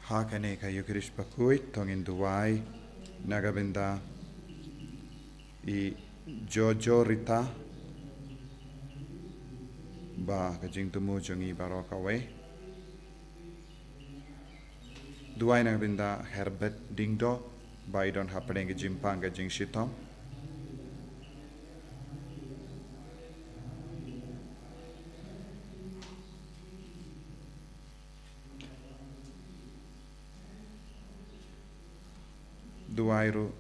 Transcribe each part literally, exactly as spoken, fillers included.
Ha kane ka Eucharist bakhuid to ngin duwai na ka bynta i Jojo Rita, ba ka jingthmu jong i baroh kawei. Duwai na ka bynta Herbert Dingdo, ba i don hapdeng ka jingpang ka jingshitom. Duwai ruh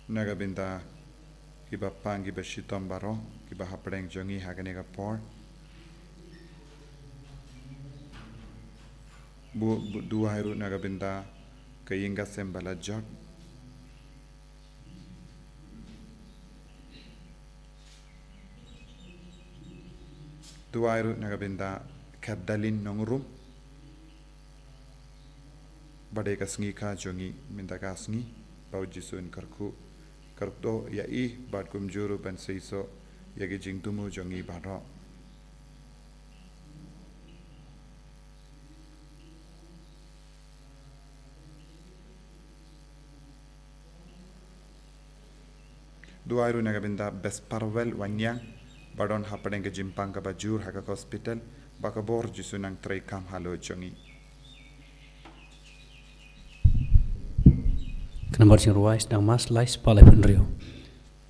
na ka bynta kiba pang kiba shitom baroh, kiba hapdeng jong i ha kane ka por. Bu, bu, duwai ruh na ka bynta ka ïing ka sem ba la jot. Duwai ruh na ka bynta Kardalin Nongrum, ba dei ka sngi ka jong i mynta ka sngi, ba u Jisu un kyrkhu, kyrkhu ïa i bad kumjuh ruh ban seisoh ïa ki jingthmu jong i baroh. Duwai ruh na ka bynta Besparwel Wanniang, ba don hapdeng ka jingpang kaba jur ha ka hospital, ba ka bor Jisu nang treikam halor jong i. Ka nambar jingrwai sdang Mass, lai spah laiphew hynriew.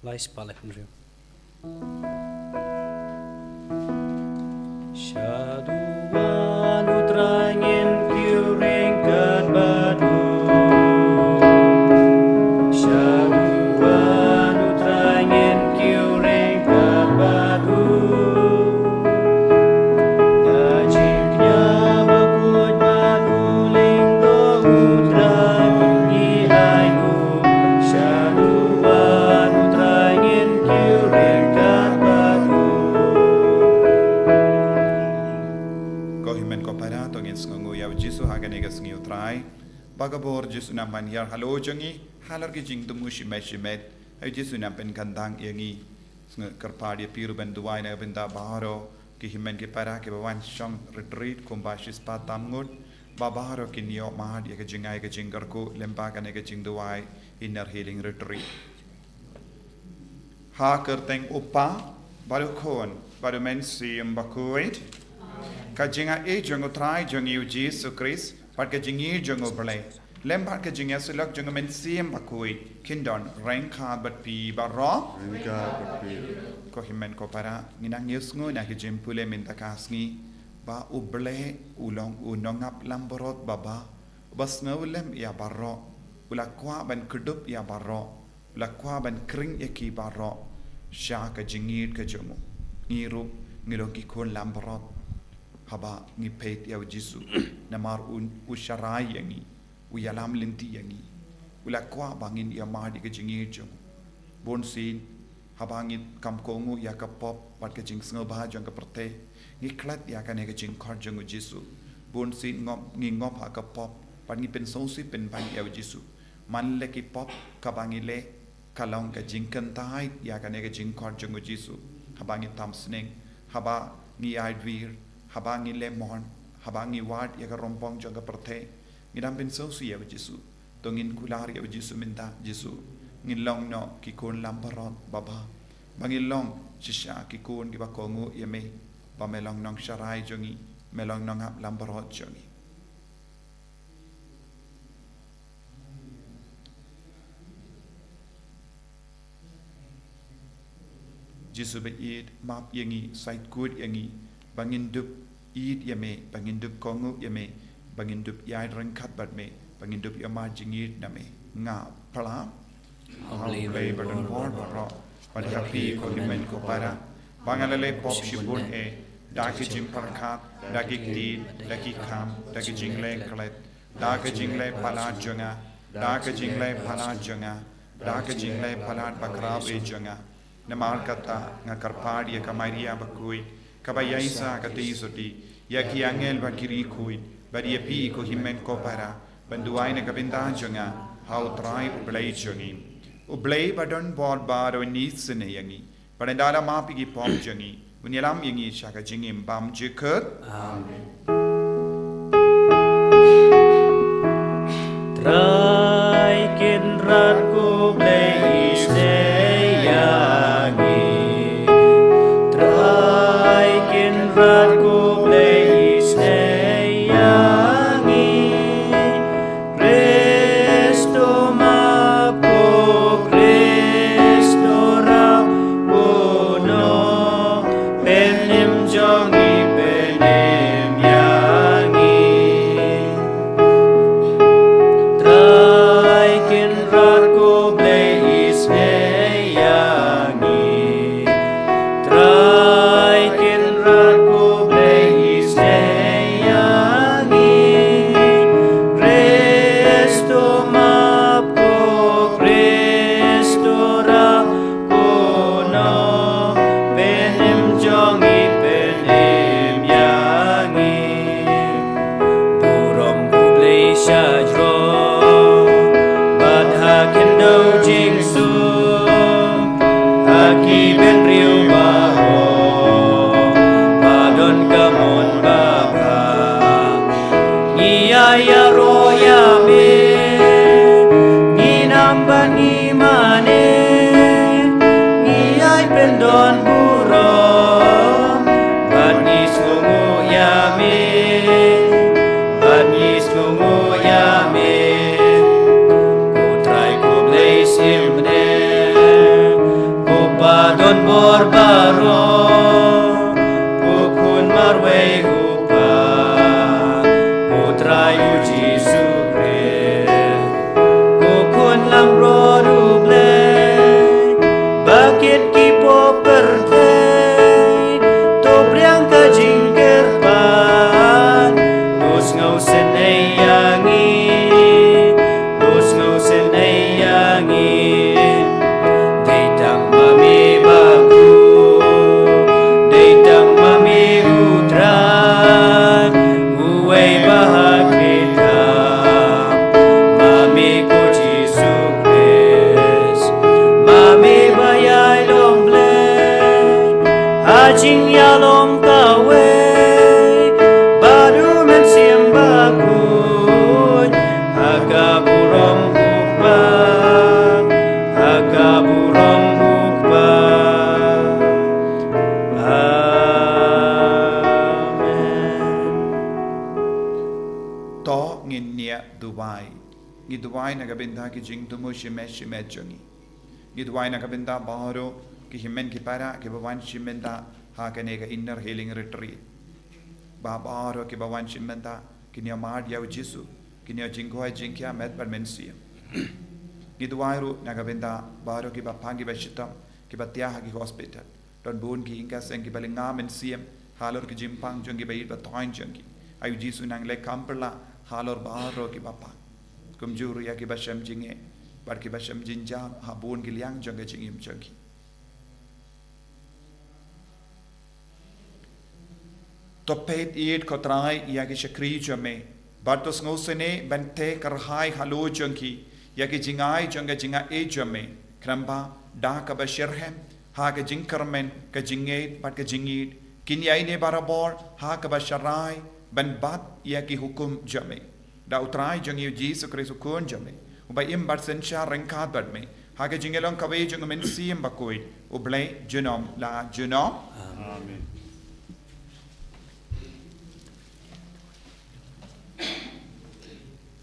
Lai spah laiphew hynriew. Shaduwan u Trai ngin kiew ryngkat bad u. Shaduwan u Trai ngin kiew ryngkat bad u. Da jingkñia bakhuid bad u lyngdoh u Trai ngi ai u. Shaduwan u Trai ngin kiew ryngkat bad u. Ko hynmen ko para, to ngin sngewnguh ïa u Jisu ha kane ka sngi u Trai. Ba ka bor Jisu nang ban hiar halor jong ngi, halor ki jingthmu shimet shimet. Ai u Jisu nang pynkhandang ïa ngi. Sngewkyrpad ïa phi ruh ban duwai na ka bynta baroh ki hynmen ki para kiba wan shong retreat kumba shispah tam ngut, ba baroh kin ïoh mad ïa ka jingai ka jingkyrkhu lyngba kane ka jingduwai Inner Healing Retreat. Ha ka kyrteng u Kpa, bad u Khun, bad u Mynsiem Bakhuid. Ka jingaiei jong u Trai jong ngi u Jisu Khrist, bad ka jingïeit jong u Blei, lem bad ka jingïasyllok jong u Mynsiem Bakhuid, kin don ryngkat bad phi baroh. Ryngkat bad phi. Ko hynmen ko para, ngi nang ïohsngew na ka jingpule mynta ka sngi, ba u Blei u long u nongap langbrot babha, uba sngewlem ïa baroh, u la kwah ban kdup ïa baroh, u la kwah ban khring ïa ki baroh sha ka jingïeit ka jong u. Ngi ruh ngi long ki khun langbrot haba ngi peit ïa u Jisu, namar u, u sharai ïa ngi, u ïalam lynti ïa ngi, u la kwah ba ngin ïa mad ïa ka jingïeit jong u. Bunsien haba ngi kham kohnguh ïa ka pop bad ka jingsngewbha jong ka pyrthei, ngi klet ïa kane ka jingkhot jong u Jisu. Bunsien ngop, ngi ngop ha ka pop bad ngi pynsngewsih pynban ïa u Jisu. Man la ki pop kaba ngi leh ka long ka jingkyntait ïa kane ka jingkhot jong u Jisu. Haba ngi tam sneng, haba ngi ïaid wir, haba ngi leh mon, haba ngi wad ïa ka rympong jong ka pyrthei, ngi dang pynsngewsih ïa u Jisu. To ngin kular ïa u Jisu mynta, Jisu, ngin long noh ki khun langbrot babha. Ba ngin long shisha ki khun kiba kohnguh ïa me, ba me long nongsharai jong ngi, me long nongap langbrot jong ngi. Jisu ba ïeit, map ïa ngi, sait kut ïa ngi, ba ngin dup ïeit ïa me, ba ngin dup kohnguh ïa me, ba ngin dup ïaid ryngkat bad me, ba ngin dup ïohmad jingïeit na me. Nga phla ha u Blei ba don bor baroh, bad ha phi ko hynmen ko para, ba nga la leh pop shibun eh, da ki jingpyrkhat, da ki ktien, da ki kam, da ki jingleh klet, da ka jingleh palat jong nga, da ka jingleh palat jong nga, da ka jingleh palat bakhraw eh jong nga. Namar kata nga kyrpad ïa ka Maria bakhuid, kaba ïaisah ka tieng sotti, ïa ki angel bad ki riewkhuid, bad ïa phi ko hynmen ko para, ban duwai na ka bynta jong nga ha u Trai u Blei jong ngi. U Blei ba don bor baroh un isynei ïa ngi, bad un da la map ïa ki pop jong ngi, un ïalam ïa ngi sha ka jingim bymjukut. Amen. Trai Kynrad, ko Blei isynei ïa ngi. Trai Kynrad, ko Blei isynei ïa ngi. Khrist to map, ko Khrist to rah, ko Nongpynim jong ngi pynim ïa ngi. Trai Kynrad, ko Blei isynei ïa ngi. Trai Kynrad, ko Blei isynei ïa ngi. Khrist to map, ko Khrist to rah, ko Nongpynim jong ngi pynim ïa ngi. Burom U Blei sha jrong bad ha khyndew jingsuk, ha ki bynriew baroh ba don ka mon ba bha. Ngi ïai ïaroh ïa me, ngi nam bad ngi mane, ngi ïai pyndon burom bad ngi sngewnguh ïa me, bad ngi sngewnguh ïa me. Ko Trai, ko Blei symbai, ko Pa don bor baroh, ko Khun marwei U Kpa, ko Trai U Jisu Khrist, ko Khun langbrot U Blei, ba kit ki pop pyrthei, to pdiang ka jingkyrpad, to sngewsynei ïa ngi, to sngewsynei ïa ngi. Dei tang ma me bakhuid, dei tang ma me U Trai, uwei ba ha khlieh tam, ma me ko Jisu Khrist, ma me ba ïai long Blei ha jingïalong kawei bad U Mynsiem Bakhuid, ha ka burom U Kpa, ha ka burom U Kpa. Amen. To ngin ïa duwai. Ngi duwai na ka bynta ki jingthmu shimet shimet jong ngi. Ngi duwai na ka bynta baroh ki hynmen ki para kiba wan shim bynta ha kane ka Inner Healing Retreat. Ba baroh kiba wan shim bynta kin ïa mad ïa U Jisu, kin ïoh jingkoit jingkhiah met bad mynsiem. Ngi duwai ruh na ka bynta baroh kiba pang kiba shitom, kiba thiah ha ki hospital. Don bun ki ïing ki sem kiba lynga mynsiem halor ki jingpang jong ki, ba ïeit ba thoiñ jong ki. Ai U Jisu nang leh kam pyrshah halor baroh kiba pang. Kumjuh ruh ïa kiba shem jingeh bad kiba shem jingjia ha bun ki liang jong ka jingim jong ki. To peit ïeit, ko Trai, ïa ki shakri jong me, bad to sngewsynei ban theh kyrhai halor jong ki ïa ki jingai jong ka jingaiei jong me, khnang ba da kaba shitrhem ha ka jingkyrmen, ka jingngeit bad ka jingïeit, kin ïaineh barabor ha kaba sharai ban bat ïa ki hukum jong me. Da U Trai jong ngi U Jisu Khrist U Khun jong me, uba im bad synshar ryngkat bad me ha ka jingïalong kawei jong U Mynsiem Bakhuid, U Blei junom la junom. Amen.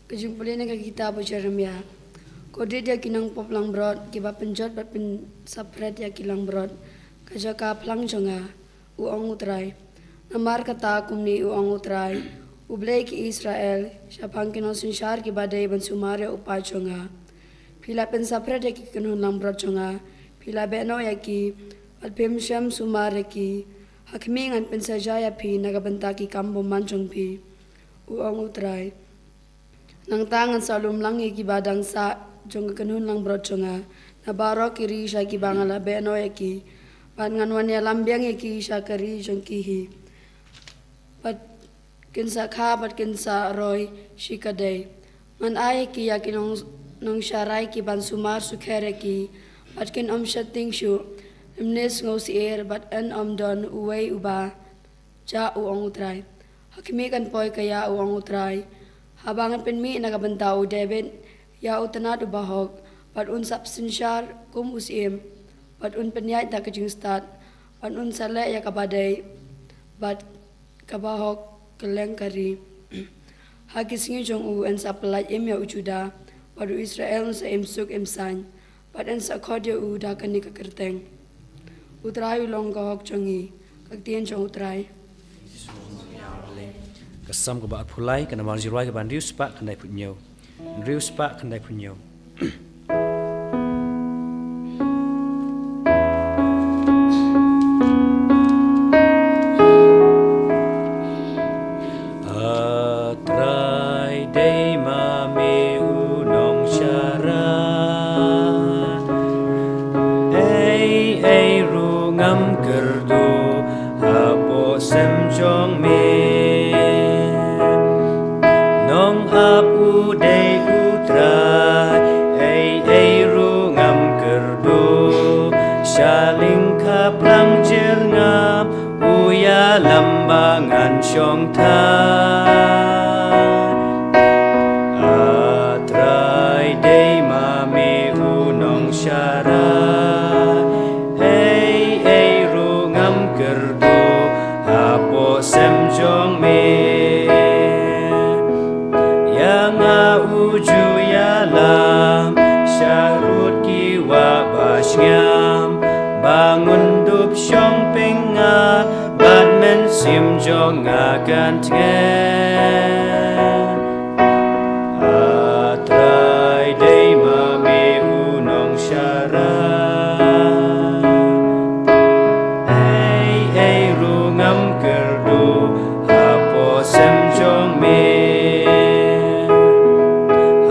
Ka jingpule na ka kitab u Jeremiah. Khublei ïa ki nongpop langbrot kiba pynjot bad pynsaphriang ïa ki langbrot ka jaka phlang jong nga, u ong U Trai. Namar kata kumne u ong U Trai, U Blei ki Israel, shaphang ki nongsynshar kiba dei ban sumar ïa u paid jong nga. Phi la pynsaphriang ïa ki kynhun langbrot jong nga, phi la beh noh ïa ki, bad phim shym sumar ïa ki. Ha khmih, ngan pynshitom ïa phi na ka bynta ki kam bymman jong phi, u ong U Trai. Nangta ngan sa lumlang ïa kiba dang sah jong ka kynhun langbrot jong nga na baroh ki ri sha kiba nga la beh noh ïa ki, bad ngan wan ïalam biang ïa ki sha ka ri jong ki hi. Bad kin sa kha bad kin sa roi shikatdei. Ngan ai ïa ki ïa ki nong, nongsharai kiban sumar sukher ïa ki, bad kin ym sheptieng shuh, lymne sngewsyier, bad yn ym don uwei uba jah, u ong U Trai. Ha khmih, kan poi ka ïa, u ong U Trai. Haba ngan pynmih na ka bynta u David ïa u tnat uba hok, bad un sa synshar kum u syiem, bad un pynïaid da ka jingstad, bad un sa leh ïa kaba dei bad kaba hok kylleng ka ri. Ha ki sngi jong u yn sa pyllait im ïa u Judah, bad u Israel yn sa im suk im saiñ, bad yn sa khot ïa u da kane ka kyrteng: U Trai u long ka hok jong ngi. Ka ktien jong u Trai. Ka Salm kaba arphew lai, ka namar jingrwai kaba hynriew spah khyndaiphew hynñiew. Hynriew spah khyndaiphew hynñiew. A Trai, dei ma me u nongsharai. Ei ei ruh ngam kyrduh hapoh sem jong me. Nong ap u dei u Trai, ei ei ruh ngam kyrduh. Sha lyngkha plang jyrngam u ïalam ba ngan shong thait. A Trai, dei ma me u nongsharai. Ei ei ruh ngam kyrduh hapoh sem jong me. Ïa nga u ju ïalam sharud ki wah ba shngiam, ba ngan dup shong pyngngad, bad mynsiem jong nga kan tngen. A Trai, dei ma me u nongsharai. Ei ei ruh ngam kyrduh hapoh sem jong me.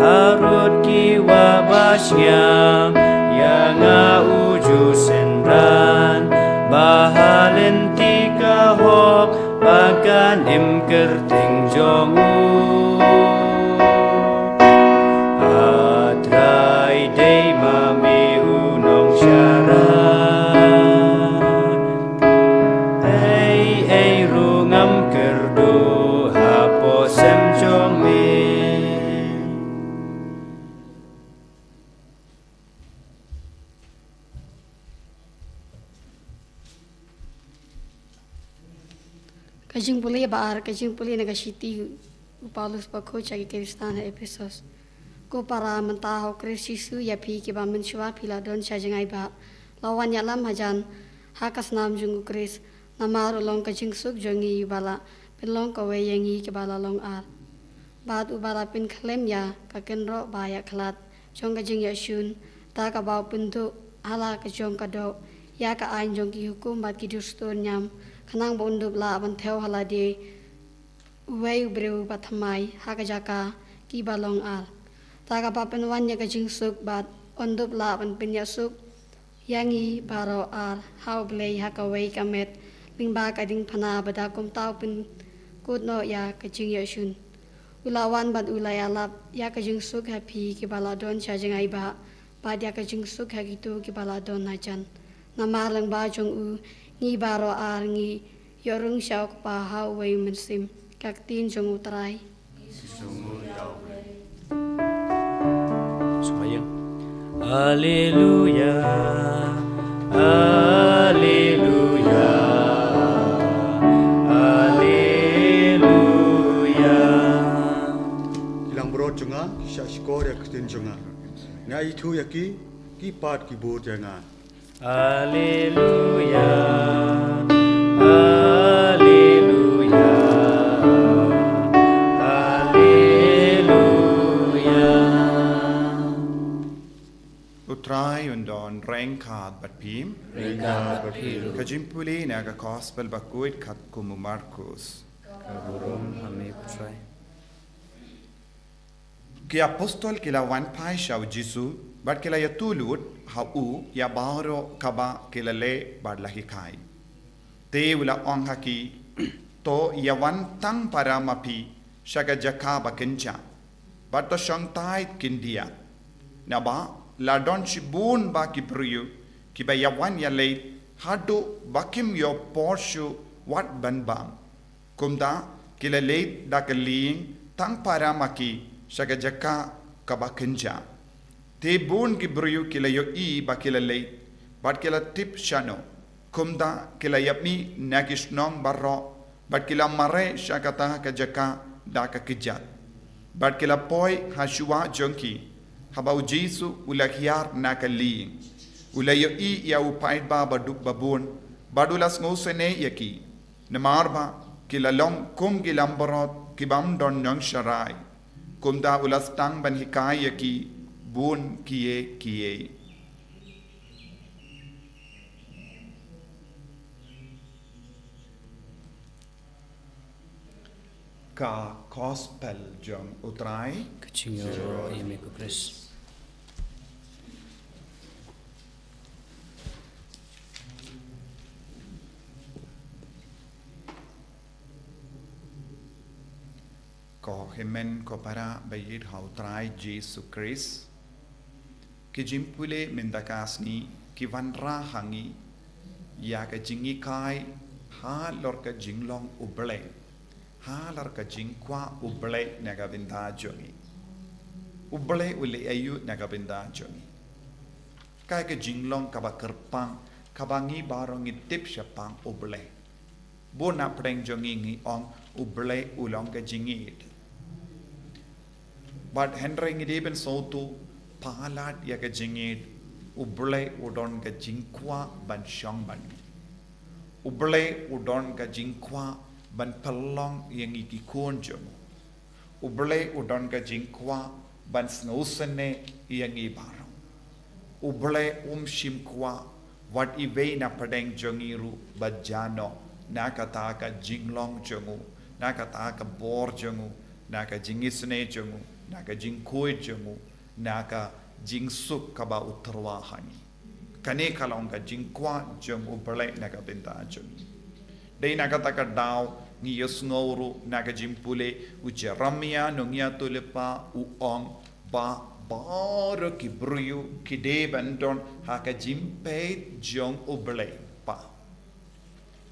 Harud ki wah ba shngiam, ïa nga u ju synran, ba ha lynti ka hok ba kan im kyrteng jong u. A Trai, dei ma me u nongsharai. Ei ei ruh ngam kyrduh hapoh sem jong me. Ka jingpule ba ar, ka jingpule na ka shithi u Paulus bakhuid sha ki Khristan ha Ephesos. Ko para, mynta ha u Khrist Jisu ïa phi kiba mynshuwa phi la don sha jngai ba la wan ïalam hajan ha ka snam jong u Khrist, namar u long ka jingsuk jong ngi uba la pynlong kawei ïa ngi kiba la long ar. Bad uba la pynkhlem ïa ka kynroh ba ïakhlad jong ka jingïashun, da kaba u pynduh ha la ka jong ka doh ïa ka aiñ jong ki hukum bad ki dustur niam, khnang ba un dup lah ban thew ha lade uwei u briew ba thymmai ha ka jaka kiba long ar. Da kaba pynwan ïa ka jingsuk bad un dup lah ban pynïasuk ïa ngi baroh ar ha U Blei ha kawei ka met, lyngba ka diengphna, ba da kumta u pynkut noh ïa ka jingïashun. U la wan bad u la ïalap ïa ka jingsuk ha phi kiba la don sha jngai ba, bad ïa ka jingsuk ha kito kiba la don hajan. Namar lyngba jong u ngi baroh ar ngi ïoh rung sha u Kpa ha uwei u mynsiem. Ka ktien jong U Trai. Sngewbha ïa. Alleluia, alleluia, alleluia. Ki langbrot jong nga ki shah shkor ïa ka ktien jong nga. Nga ithuh ïa ki, ki pat ki bud ïa nga. Alleluia, alleluia, alleluia. U Trai un don ryngkat bad phi. Ryngkat bad phi ruh. Ka jingpule na ka Gospel bakhuid katkum u Markus. Ka burom ha me, U Trai. Ki apostol ki la wan phai sha u Jisu, bad ki la ïathuh lut ha u ïa baroh kaba ki la leh bad la hikai. Te u la ong ha ki, to ïa wan tang para ma phi sha ka jaka ba kynja, bad to shong tight khyndiat. Naba la don shibun ba ki briew kiba ïa wan ïa leit, haduh ba kim ïoh por shuh wat ban bam. Kumta ki la leit da ka lieng Tang para ma ki sha ka jaka kaba kynja. Te bun ki briew ki la ïohi ba ki la leit, bad ki la tip shano. Kumta ki la ïapmih na ki shnong baroh, bad ki la mareh sha kata ka jaka da ka kjat. Bad ki la poi ha shuwa jong ki, haba U Jisu u la hiar na ka lieng. U la ïohi ïa u paidbah baduk babun, bad u la sngewsynei ïa ki. Namar ba ki la long kum ki langbrot ki bym don nongshakri. Kumta u la sdang ban hikai ïa ki bun kiei kiei. Ka Gospel jong U Trai. Ka jingïaroh ïa me ko Khrist. Ko hynmen ko para ba ïeit ha U Trai Jisu Khrist. Ki jingpule mynta ka sngi ki wanrah ha ngi ïa ka jinghikai halor ka jinglong U Blei, halor ka jingkwah U Blei na ka bynta jong ngi. U Blei u leh aïu na ka bynta jong ngi. Kaei ka jinglong kaba kyrpang kaba ngi baroh ngi tip shaphang U Blei. Bun na pdeng jong ngi ngi ong U Blei u long ka jingïeit. Bad hynrei ngi dei ban sngewthuh palat ïa ka jingïeit, U Blei u don ka jingkwah ban shong bad ngi. U Blei u don ka jingkwah ban pynlong ïa ngi ki khun jong u. U Blei u don ka jingkwah ban sngewsynei ïa ngi baroh. U Blei um shym kwah wat iwei na pdeng jong ngi ruh ba jia noh na kata ka jinglong jong u, na kata ka bor jong u, na ka jingisynei jong u, na ka jingkhuid jong u, na ka jingsuk kaba u tyrwa ha ngi. Kane ka long ka jingkwah jong U Blei na ka bynta jong ngi. Dei na kata ka daw ngi ïohsngew ruh na ka jingpule, u Jeremiah nongïathuhlypa u ong ba baroh ki briew ki dei ban don ha ka jingpeit jong U Blei pa.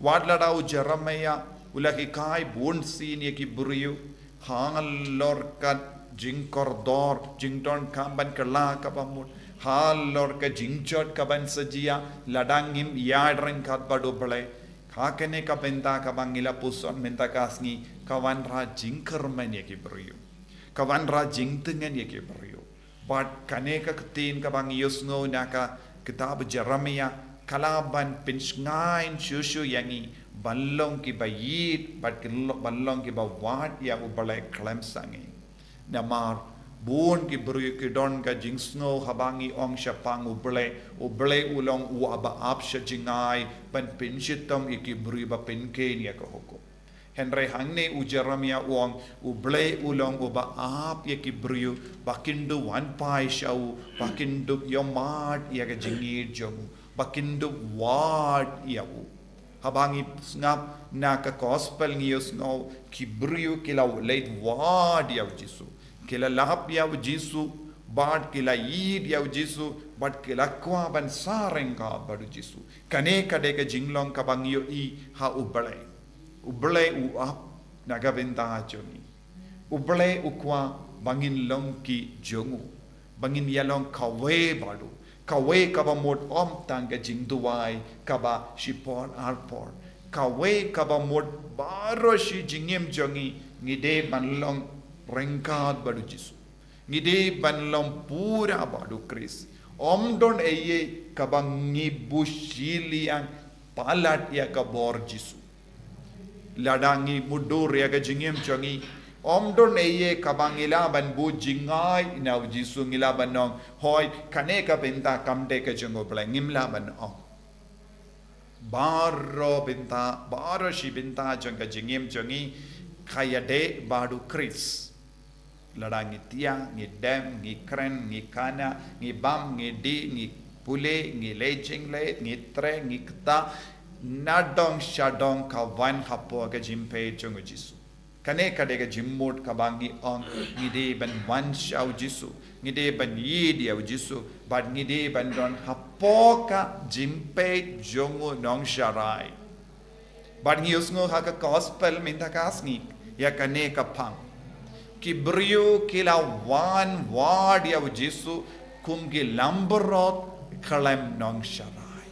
Wat lada u Jeremiah u la hikai bunsien ïa ki briew halor ka jingkordor, jingdonkam ban kylla kaba mut, halor ka jingjot kaban sa jia, lada ngim ïaid ryngkat bad U Blei. Ha kane ka bynta kaba ngi la puson mynta ka sngi ka wanrah jingkyrmen ïa ki briew, ka wanrah jingtyngen ïa ki briew. Bad kane ka ktien kaba ngi ïohsngew na ka kitab Jeremiah ka lah ban pynshngaiñ shuh shuh ïa ngi ban long kiba ïeit bad ki lo-, ban long kiba wad ïa U Blei khlem sangeh. Namar bun ki briew ki don ka jingsngew haba ngi ong shaphang U Blei, U Blei u long uba ap sha jngai ban pynshitom ïa ki briew ba pynkheiñ ïa ka hukum. Hynrei hangne u Jeremiah u ong, U Blei u long uba ap ïa ki briew ba kin dup wan phai sha u, ba kin dup ïohmad ïa ka jingïeit jong u, ba kin dup wad ïa u. Haba ngi sngap na ka gospel ngi ïohsngew ki briew ki la leit wad ïa u Jisu, ki la lap ïa u Jisu, bad ki la ïeit ïa u Jisu, bad ki la kwah ban sah ryngkat bad u Jisu. Kane ka dei ka jinglong kaba ngi ïohi ha U Blei. U Blei u ap na ka bynta jong ngi. U Blei u kwah ba ngin long ki jong u, ba ngin ïalong kawei bad u, kawei kaba mut ym tang ka jingduwai kaba shipor arpor, kawei kaba mut baroh shi jingim jong ngi ngi dei ban long ryngkat bad u Jisu. Ngi dei ban long pura bad u Khrist. Ym don ei ei kaba ngi buh shiliang palat ïa ka bor Jisu. Lada ngi mutdur ïa ka jingim jong ngi, ym don ei ei kaba ngi lah ban buh jngai na u Jisu, ngi lah ban ong, hooid, kane ka bynta kam dei ka jong U Blei, ngim lah ban ong. Baroh bynta, baroh shi bynta jong ka jingim jong ngi ka ïadei bad u Khrist. Lada ngi thiah, ngi dem, ngi kren, ngi khanah, ngi bam, ngi dih, ngi pule, ngi leit jingleit, ngi treh, ngi ktah, nadong shadong ka wan hapoh ka jingpeit jong u Jisu. Kane ka dei ka jingmut kaba ngi ong ngi dei ban wan sha u Jisu, ngi dei ban ïeit ïa u Jisu, bad ngi dei ban don hapoh ka jingpeit jong u Nongsharai. Bad ngi ïohsngew ha ka gospel mynta ka sngi ïa kane ka phang. Ki briew ki la wan wad ïa u Jisu kum ki langbrot khlem nongsharai.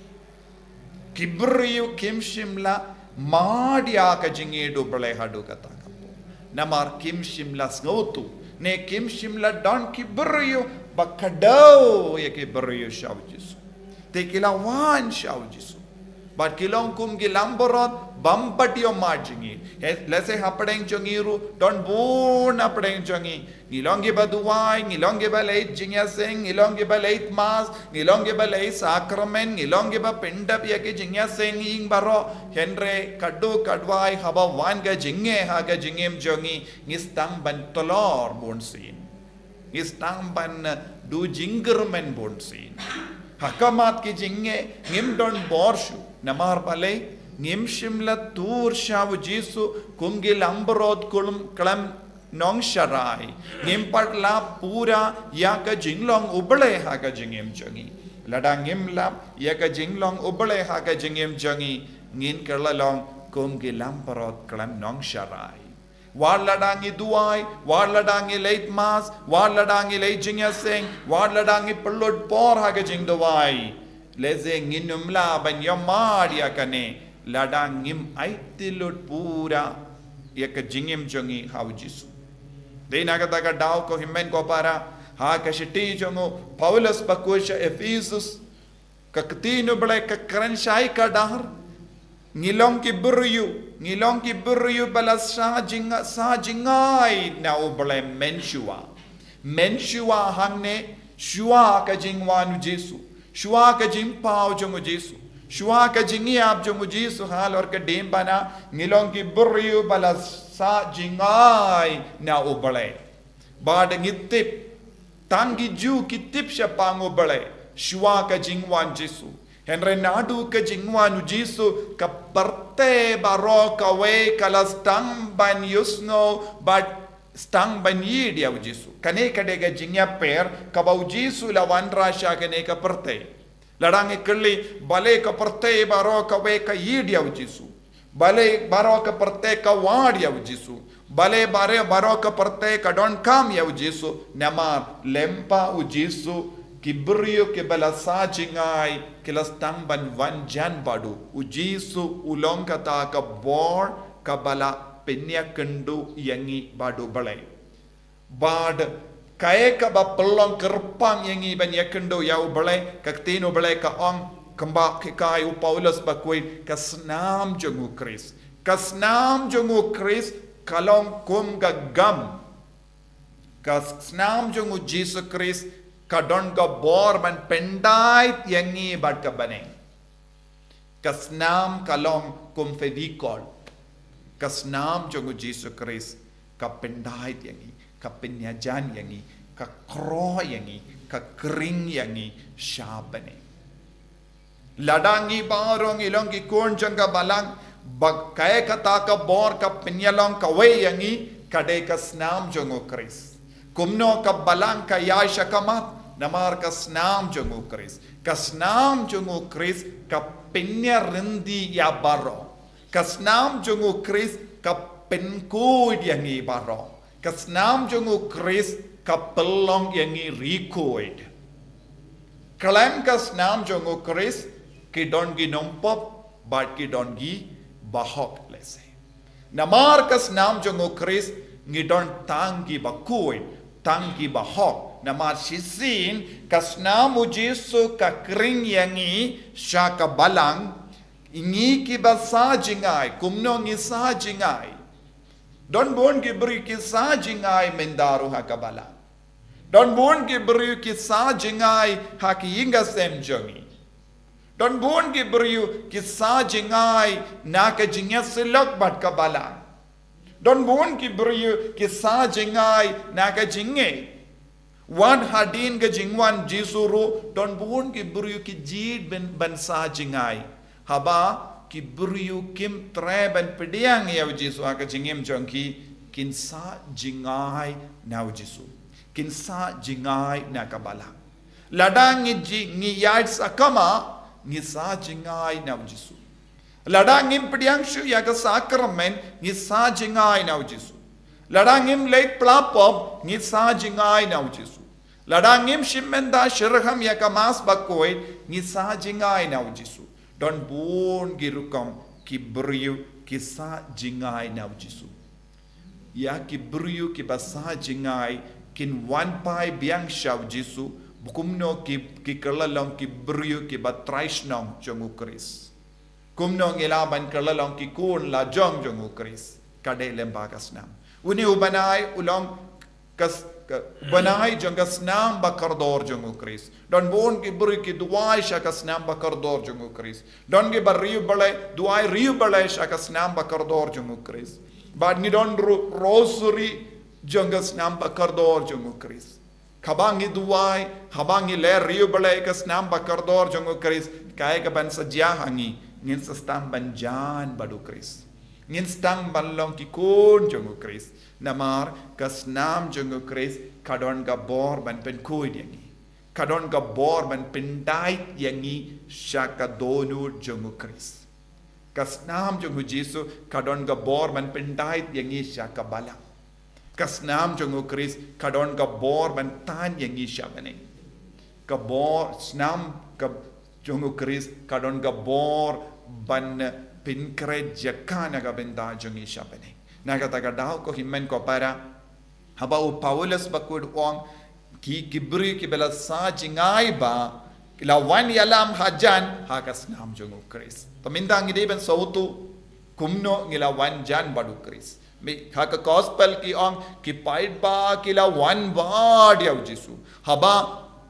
Ki briew kim shym la mad ïa ka jingïeit U Blei haduh katta ka por. Namar kim shym la sngewthuh ne kim shym la don ki briew ba kdew ïa ki briew sha u Jisu. Te ki la wan sha u Jisu. Bad ki long kum ki langbrot bym pat ïoh mad jingïeit. He, lehse hapdeng jong ngi ruh don bun hapdeng jong ngi. Ngi long kiba duwai, ngi long kiba leit jingïaseng, ngi long kiba leit mass, ngi long kiba leit sakramen, ngi long kiba pyndep ïa ki jingïaseng ïing baroh. Hynrei katto katwai haba wan ka jingeh ha ka jingim jong ngi, ngi sdang ban tlor bunsien. Ngi sdang ban, eh, duh jingkyrmen bunsien. Ha khmat ki jingeh ngim don bor shuh. Namar balei? Ngim shym la tur sha u Jisu kum ki langbrot khlem, khlem nongsharai. Ngim pat lap pura ïa ka jinglong U Blei ha ka jingim jong ngi. Lada ngim lap ïa ka jinglong U Blei ha ka jingim jong ngi, ngin kylla long kum ki langbrot khlem nongsharai. Wat lada ngi duwai, wat lada ngi leit mass, wat lada ngi leit jingïaseng, wat lada ngi pynlut por ha ka jingduwai, lehse ngin ym lah ban ïoh mad ïa kane lada ngim aiti lut pura ïa ka jingim jong ngi ha u Jisu. Dei na kata ka daw ko hynmen ko para, ha ka shithi jong u Paulus bakhuid sha Ephesus, ka ktien U Blei ka kren shai kdar. Ngi long ki briew, ngi long ki briew ba la sah jing, sah jngai na U Blei mynshuwa. Mynshuwa hangne shuwa ka jingwan u Jisu, shuwa ka jingpaw jong u Jisu, shuwa ka jingïap jong u Jisu halor ka diengphna, ngi long ki briew ba la sah jngai na U Blei. Bad ngi tip, tang ki Jiw ki tip shaphang U Blei shuwa ka jingwan Jisu. Hynrei naduh ka jingwan u Jisu, ka pyrthei baroh kawei ka la sdang ban ïohsngew bad sdang ban ïeit ïa u Jisu. Kane ka dei ka jingïapher kaba u Jisu u la wanrah sha kane ka pyrthei. Lada ngi kylli, balei ka pyrthei baroh kawei ka ïeit ïa u Jisu? Balei baroh ka pyrthei ka wad ïa u Jisu? Balei bare, baroh ka pyrthei ka donkam ïa u Jisu? Namar lyngba u Jisu ki briew kiba la sah jngai ki la sdang ban wan jan bad u. U Jisu u long kata ka bor kaba la pynïakynduh ïa ngi bad U Blei. Bad kaei kaba pynlong kyrpang ïa ngi ban ïakynduh ïa U Blei, ka ktien U Blei ka ong, kumba hikai u Paulus bakhuid, ka snam jong u Khrist. Ka snam jong u Khrist ka long kum ka gam. Ka snam jong u Jisu Khrist ka don ka bor ban pyndait ïa ngi bad ka bneng. Ka snam ka long kum Fevicol. Ka snam jong u Jisu Khrist ka pyndait ïa ngi, ka pynïajan ïa ngi, ka khroh ïa ngi, ka kring ïa ngi sha bneng. Lada ngi baroh ngi long ki khun jong ka balang, ba kaei kata ka bor ka pynïalong kawei ïa ngi, ka dei ka snam jong u Khrist. Kumno ka balang ka ïaid shakhmat? Namar ka snam jong u Khrist. Ka snam jong u Khrist ka pynïarynti ïa baroh. Ka snam jong u Khrist ka pynkhuid ïa ngi baroh. Ka snam jong u Khrist ka pynlong ïa ngi rikhuid. Khlem ka snam jong u Khrist ki don ki nongpop bad ki don ki bahok lehse. Namar ka snam jong u Khrist ngi don tang ki bakhuid, tang ki bahok. Namar shisien ka snam u Jisu ka kring ïa ngi sha ka balang, ngi kiba sah jngai, kumno ngi sah jngai. Don bun ki briew ki sah jngai mynta ruh ha ka balang. Don bun ki briew ki sah jngai ha ki ïing ki sem jong ngi. Don bun ki briew ki sah jngai na ka jingïasyllok bad ka balang. Don bun ki briew ki sah jngai na ka jingngeit. Wat hadien ka jingwan Jisu ruh, don bun ki briew ki jied ban, ban sah jngai. Haba ki briew kim treh ban pdiang ïa u Jisu ha ka jingim jong ki, kin sah jngai na u Jisu. Kin sah jngai na ka balang. Lada ngi ji, ngi ïaid sakma, ngi sah jngai na u Jisu. Lada ngim pdiang shuh ïa ka sakramen, ngi sah jngai na u Jisu. Lada ngim leit pla pop, ngi sa jngai na u Jisu. Lada ngim shim bynta shitrhem ïa ka Mass Bakhuid, ngi sa jngai na u Jisu. Don bun ki rukom ki briew ki sa jngai na u Jisu. Ïa ki briew kiba sa jngai kin wan phai biang sha u Jisu, ba kumno ki, ki kylla long ki briew kiba trai shnong jong u Khrist. Kumno ngi lah ban kylla long ki khun la jong jong u Khrist. Ka dei lyngba ka snam. Une u bnai u long ka s-, ka bnai jong ka snam bakordor jong u Khrist. Don bun ki briew ki duwai sha ka snam bakordor jong u Khrist. Don kiba riewblei, duwai riewblei sha ka snam bakordor jong u Khrist. Bad ngi don ro-, rosary jong ka snam bakordor jong u Khrist. Haba ngi duwai, haba ngi leh riewblei ka snam bakordor jong u Khrist, kaei kaban sa jia ha ngi, ngin sa sdang ban jan bad u Khrist. Ngin sdang ban long ki khun jong u Khrist. Namar ka snam jong u Khrist ka don ka bor ban pynkhuid ïa ngi. Ka don ka bor ban pyndait ïa ngi sha ka dohnud jong u Khrist. Ka snam jong u Jisu ka don ka bor ban pyndait ïa ngi sha ka balang. Ka snam jong u Khrist ka don ka bor ban tan ïa ngi sha bneng. Ka bor snam ka jong u Khrist ka don ka bor ban pynkhreh jaka na ka bynta jong ngi sha bneng. Na kata ka daw ko hynmen ko para, haba u Paulus bakut u ong, ki, ki briew kiba la sa jngai ba ki la wan ïalam hajan ha ka snam jong u Khrist. Te mynta ngi dei ban sngewthuh kumno ngi la wan jan bad u Khrist. Mih ha ka gospel ki ong ki paidbah ki la wan bad ïa u Jisu. Haba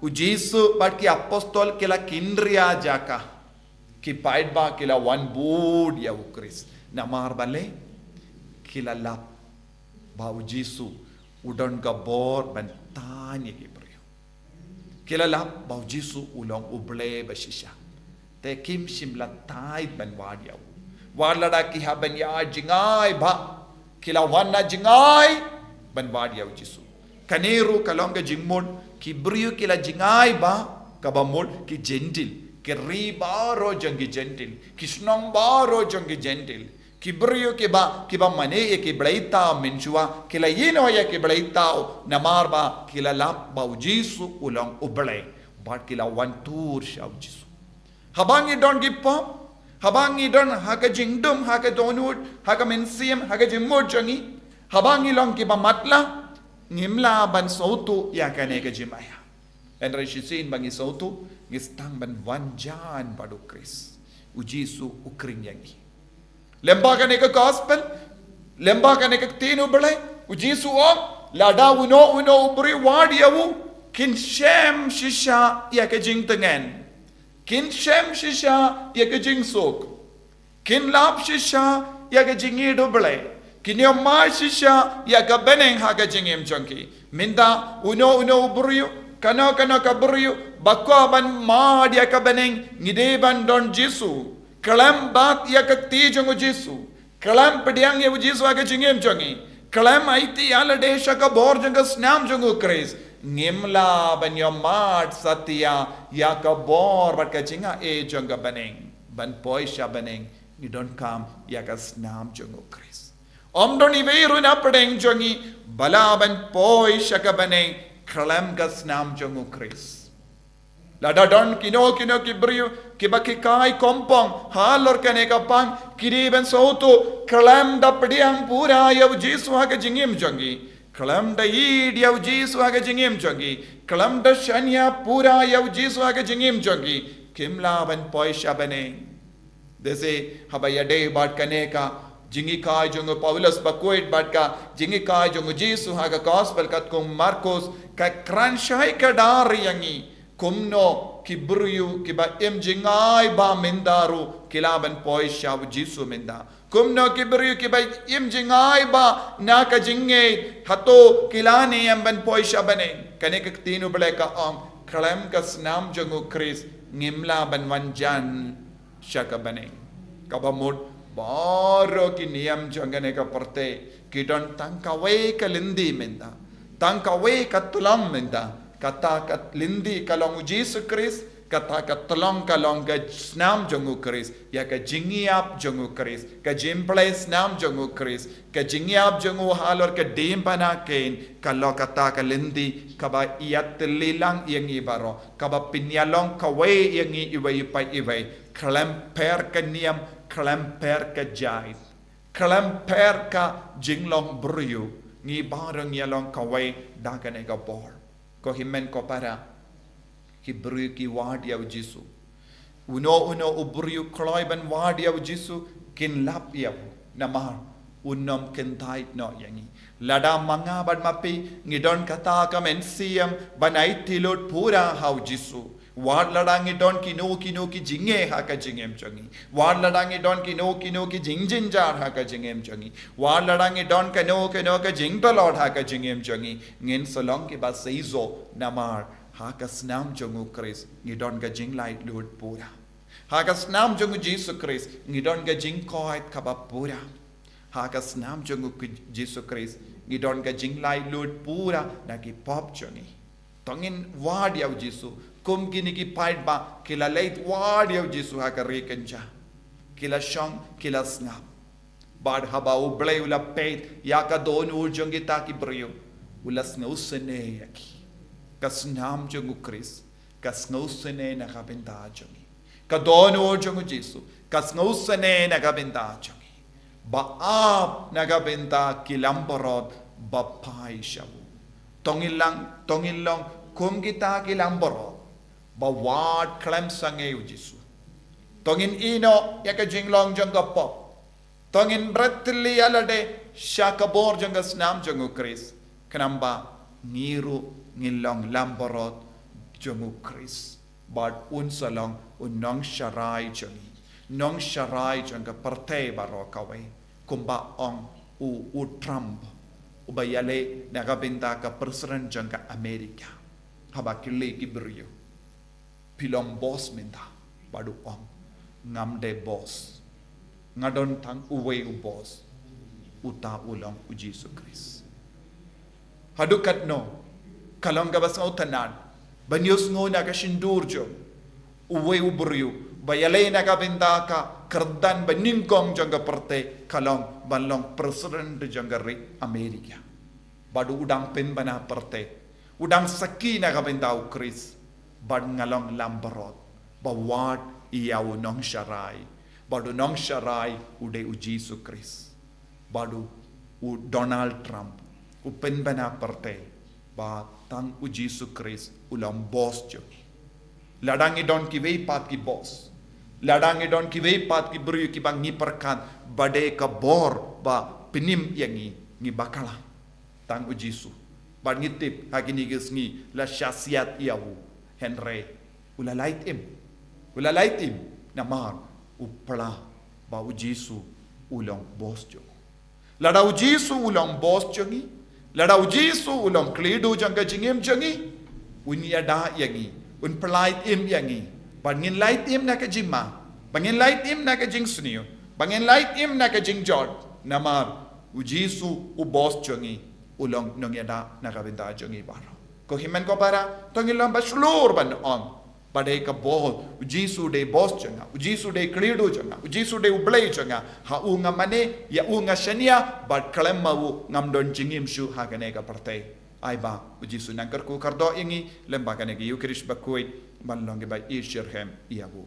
u Jisu bad ki apostol ki la kynriah jaka, ki paidbah ki la wan bud ïa u Khrist. Namar balei? Ki la lap ba u Jisu u don ka bor ban tan ïa ki briew. Ki la lap ba u Jisu u long u Blei ba shisha. Te kim shym la thait ban wad ïa u. Wat lada ki hap ban ïa jngai ba ki la wan na jngai ban wad ïa u Jisu. Kane ruh ka long ka jingmut, ki briew ki la jngai ba, kaba mut ki Jentil, ki ri baroh jong ki Jentil, ki shnong baroh jong ki Jentil. Ki briew kiba, kiba mane ïa ki bleithaw mynshuwa, ki la ïehnoh ïa ki bleithaw, namar ba ki la lap ba u Jisu u long u Blei. Bad ki la wan tur sha u Jisu. Haba ngi don ki pop, haba ngi don ha ka jingdum, ha ka dohnud, ha ka mynsiem, ha ka jingmut jong ngi, haba ngi long kiba matlah, ngim lah ban sngewthuh ïa kane ka jingmaïa. Hynrei shisien ba ngi sngewthuh, ngi sdang ban wan jan bad u Khrist. U Jisu u khring ïa ngi. Lyngba kane ka gospel, lyngba kane ka ktien u Blei, u Jisu u ong, lada uno uno u briew u wad ïa u, kin shem shisha ïa ka jingtngen. Kin shem shisha ïa ka jingsuk. Kin lap shisha ïa ka jingïeit u Blei. Kin ïohmad shisha ïa ka bneng ha ka jingim jong ki. Mynta uno uno u briew, kano kano ka briew ba kwah ban mad ïa ka bneng, ngi dei ban don Jisu. Khlem bat ïa ka kti jong u Jisu. Khlem pdiang ïa u Jisu ha ka jingim jong ngi. Khlem aiti ïalade sha ka bor jong ka snam jong u Khrist. Ngim lah ban ïohmad satia ïa ka bor bad ka jingaiei jong ka bneng. Ban poi sha bneng ngi donkam ïa ka snam jong u Khrist. Ym don iwei ruh na pdeng jong ngi ba lah ban poi sha ka bneng khlem ka snam jong u Khrist. Lada don kino kino ki briew kiba ki kai kompong halor kane ka pang, ki dei ban sngewthuh khlem da pdiang pura ïa u Jisu ha ka jingim jong ki, khlem da ïeit ïa u Jisu ha ka jingim jong ki, khlem da shaniah pura ïa u Jisu ha ka jingim jong ki, kim lah ban poi sha bneng. Te shi haba ïadei bad kane ka jinghikai jong u Paulus bakhuid bad ka jinghikai jong u Jisu ha ka gospel katkum u Markus, ka kren shai kdar ïa ngi kumno ki briew kiba im jngai ba mynta ruh ki lah ban poi sha u Jisu mynta. Kumno ki briew kiba im jngai ba na ka jingngeit, hato ki lah ne em ban poi sha bneng. Kane ka ktien u Blei ka ong, khlem ka snam jong u Khrist ngim lah ban wan jan sha ka bneng. Kaba mut baroh ki niam jong kane ka pyrthei ki don tang kawei ka lynti mynta, tang kawei ka tulom mynta. Kata ka lynti ka long u Jisu Khrist, Kata ka tlong ka long ka snam jong u Khrist, ïa ka jingïap jong u Khrist, ka jingpynlong snam jong u Khrist, ka jingïap jong u halor ka diengphna Kain, ka long kata ka lynti kaba ïatylli lang ïa ngi baroh, kaba pynïalong kawei ïa ngi iwei pa iwei, khlem pher ka niam, khlem pher ka jait, khlem pher ka jinglong briew, ngi baroh ngi ïalong kawei da kane ka bor. Ko hynmen ko para, ki briew ki wad ïa u Jisu. Uno uno u briew u kloi ban wad ïa u Jisu, kin lap ïa u. Namar un ym kyntait noh ïa ngi. Lada ma nga bad ma phi ngi don kata ka mynsiem ban aiti lut pura ha u Jisu. Wat lada ngi don kino kino ki jingeh ha ka jingim jong ngi. Wat lada ngi don kino kino ki jingjynjar ha ka jingim jong ngi. Wat lada ngi don kano kano ka jingtlot ha ka jingim jong ngi, ngin sa long kiba seisoh namar ha ka snam jong u Khrist ngi don ka jinglaitluid pura. Ha ka snam jong u Jisu Khrist ngi don ka jingkoit kaba pura. Ha ka snam jong u K-, Jisu Khrist ngi don ka jinglaitluid pura na ki pop jong ngi. To ngin wad ïa u Jisu kum kine ki paidbah ki la leit wad ïa u Jisu ha ka ri kynja. Ki la shong, ki la sngap. Bad haba u Blei u la peit ïa ka dohnud jong kita ki briew, u la sngewsynei ïa ki. Ka snam jong u Khrist ka sngewsynei na ka bynta jong ngi. Ka dohnud jong u Jisu ka sngewsynei na ka bynta jong ngi. Ba ap na ka bynta ki langbrot ba phai sha u. To ngin long, to ngin long kum kita ki langbrot ba wad khlem sangeh ïa u Jisu. To ngin ïehnoh ïa ka jinglong jong ka pop. To ngin bret tylli ïa lade sha ka bor jong ka snam jong u Khrist. Khnang ba ngi ruh ngin long langbrot jong u Khrist. Bad un sa long u nongsharai jong ngi, nongsharai jong ka pyrthei baroh kawei. Kumba ong u, u Trump, uba ïaleh na ka bynta ka president jong ka America. Haba kylli ki briew, phi long boss mynta? Bad u ong, ngam dei boss. Nga don tang uwei u boss. Uta u long u Jisu Khrist. Haduh katno ka long kaba sngewtynnad ban ïohsngew na ka shyntur jong uwei u briew ba ïaleh na ka bynta ka kyrdan ba nyngkong jong ka pyrthei, ka long ban long president jong ka ri America. Bad u dang pynbna pyrthei, u dang sakhi na ka bynta u Khrist. Bad nga long langbrot ba wad ïa u nongsharai. Bad u nongsharai u dei u Jisu Khrist. Bad u, u Donald Trump u pynbna pyrthei ba tang u Jisu Khrist u long boss jong ngi. Lada ngi don kiwei pat ki boss, lada ngi don kiwei pat ki briew kiba ngi pyrkhat ba dei ka bor ba pynim ïa ngi, ngi bakla. Tang u Jisu. Bad ngi tip ha kine ki sngi la shah siat ïa u. Hynrei u la lait im. U la lait im namar u pla ba u Jisu u long boss jong u. Lada u Jisu u long boss jong ngi, lada u Jisu u long khlieh jong ka jingim jong ngi, un ïada ïa ngi, un pyllait im ïa ngi. Ba ngin lait im na ka jingma, ba ngin lait im na ka jingsniew, ba ngin lait im na ka jingjot. Namar u Jisu u boss jong ngi u long nongïada na ka bynta jong ngi baroh. Ko hynmen ko para, to ngin long ba shlur ban ong ba dei ka bor, u Jisu dei boss jong nga, u Jisu dei khlieh jong nga, u Jisu dei u Blei jong nga. Ha u nga mane, ïa u nga shaniah, bad khlem ma u ngam don jingim shuh ha kane ka pyrthei. Ai ba u Jisu nang kyrkhu kyrdoh ïa ngi lem bad kane ka Eukharist bakhuid, ban long kiba ïeit shitrhem ïa u.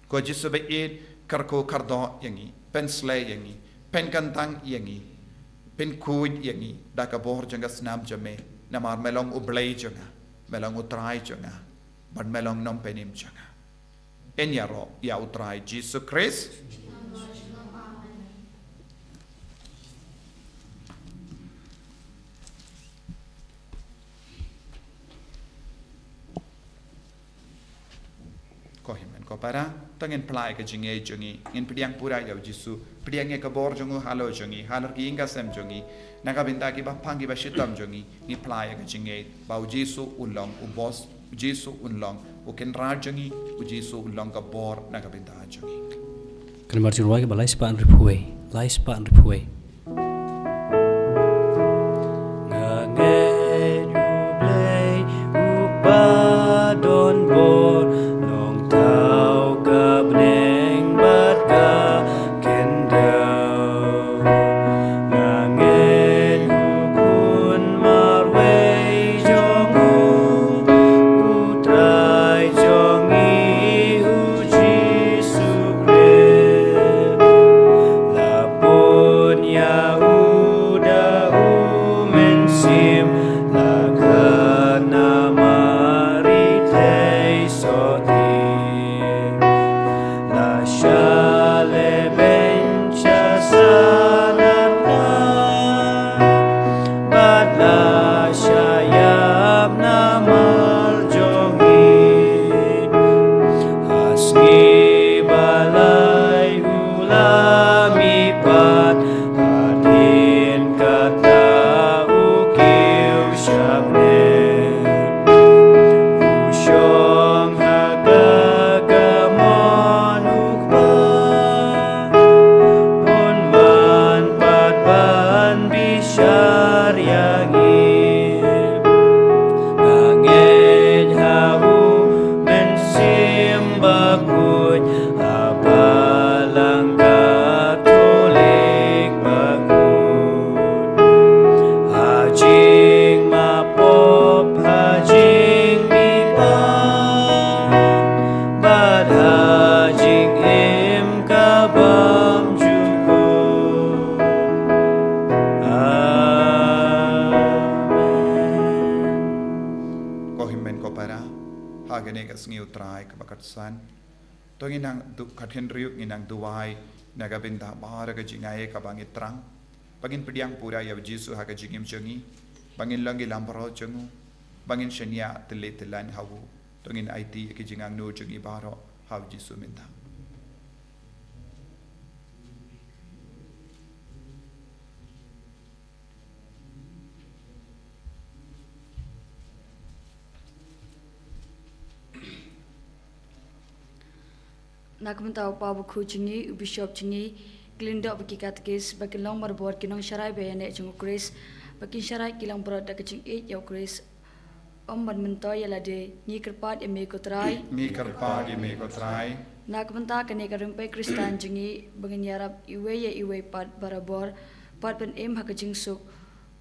Ko Jisu ba ïeit, kyrkhu kyrdoh ïa ngi, pynsleh ïa ngi, pynkyntang ïa ngi, pynkhuid ïa ngi da ka bor jong ka snam jong me. Namar me long u Blei jong nga, me long u Trai jong nga, bad me long nongpynim jong nga. Yn ïaroh ïa u Trai Jisu Khrist. Ko hynmen ko para, to ngin pyllait ka jingngeit jong ngi, ngin pdiang pura ïa u Jisu, pdiang ïa ka bor jong u halor jong ngi, halor ki ïing ka sem jong ngi, na ka bynta kiba pang kiba shitom jong ngi, ngi pyllait ïa ka jingngeit ba u Jisu un long u boss, u Jisu un long u kynrad jong ngi, u Jisu un long ka bor na ka bynta jong ngi. Kan mar jingwai kaba lai spah hynriewphew wei, lai spah hynriewphew wei. Nga ngeit ïa u Blei uba don bor, Bishar ïa ngi. Nga ngeit ha u Mynsiem Bakhuid, ha Balang Katholik Bakhuid, ha jingmapop, ha jingmihpat, bad ha jingim ka bymjukut. Amen. Ko hynmen ko para, ha kane ka sngi U Trai kaba khatsan, to ngin nang du-, khatkhyndai ruh ngin nang duwai na ka bynta baroh ka jingai kaba ngi thrang, ba ngin pdiang pura ïa U Jisu ha ka jingim jong ngi, ba ngin long ki langbrot jong u, ba ngin shaniah tylli tyllan ha u. To ngin aiti ïa ki jingangnud jong ngi baroh ha U Jisu mynta. Na ka bynta u Papa Bakhuid jong ngi, u Bishop jong ngi, ki lyngdoh bad ki katekis, ba kin long barabor ki nongsharai ba ïaineh jong U Khrist, ba kin sharai ki langbrot da ka jingïeit ïa U Khrist. Ym ban myntoi ïa lade, ngi kyrpad ïa me ko Trai. Ngi kyrpad ïa me ko Trai. Na ka bynta kane ka rympei Khristan jong ngi, ba ngin ïarap iwei ïa iwei pat barabor, pat ban im ha ka jingsuk,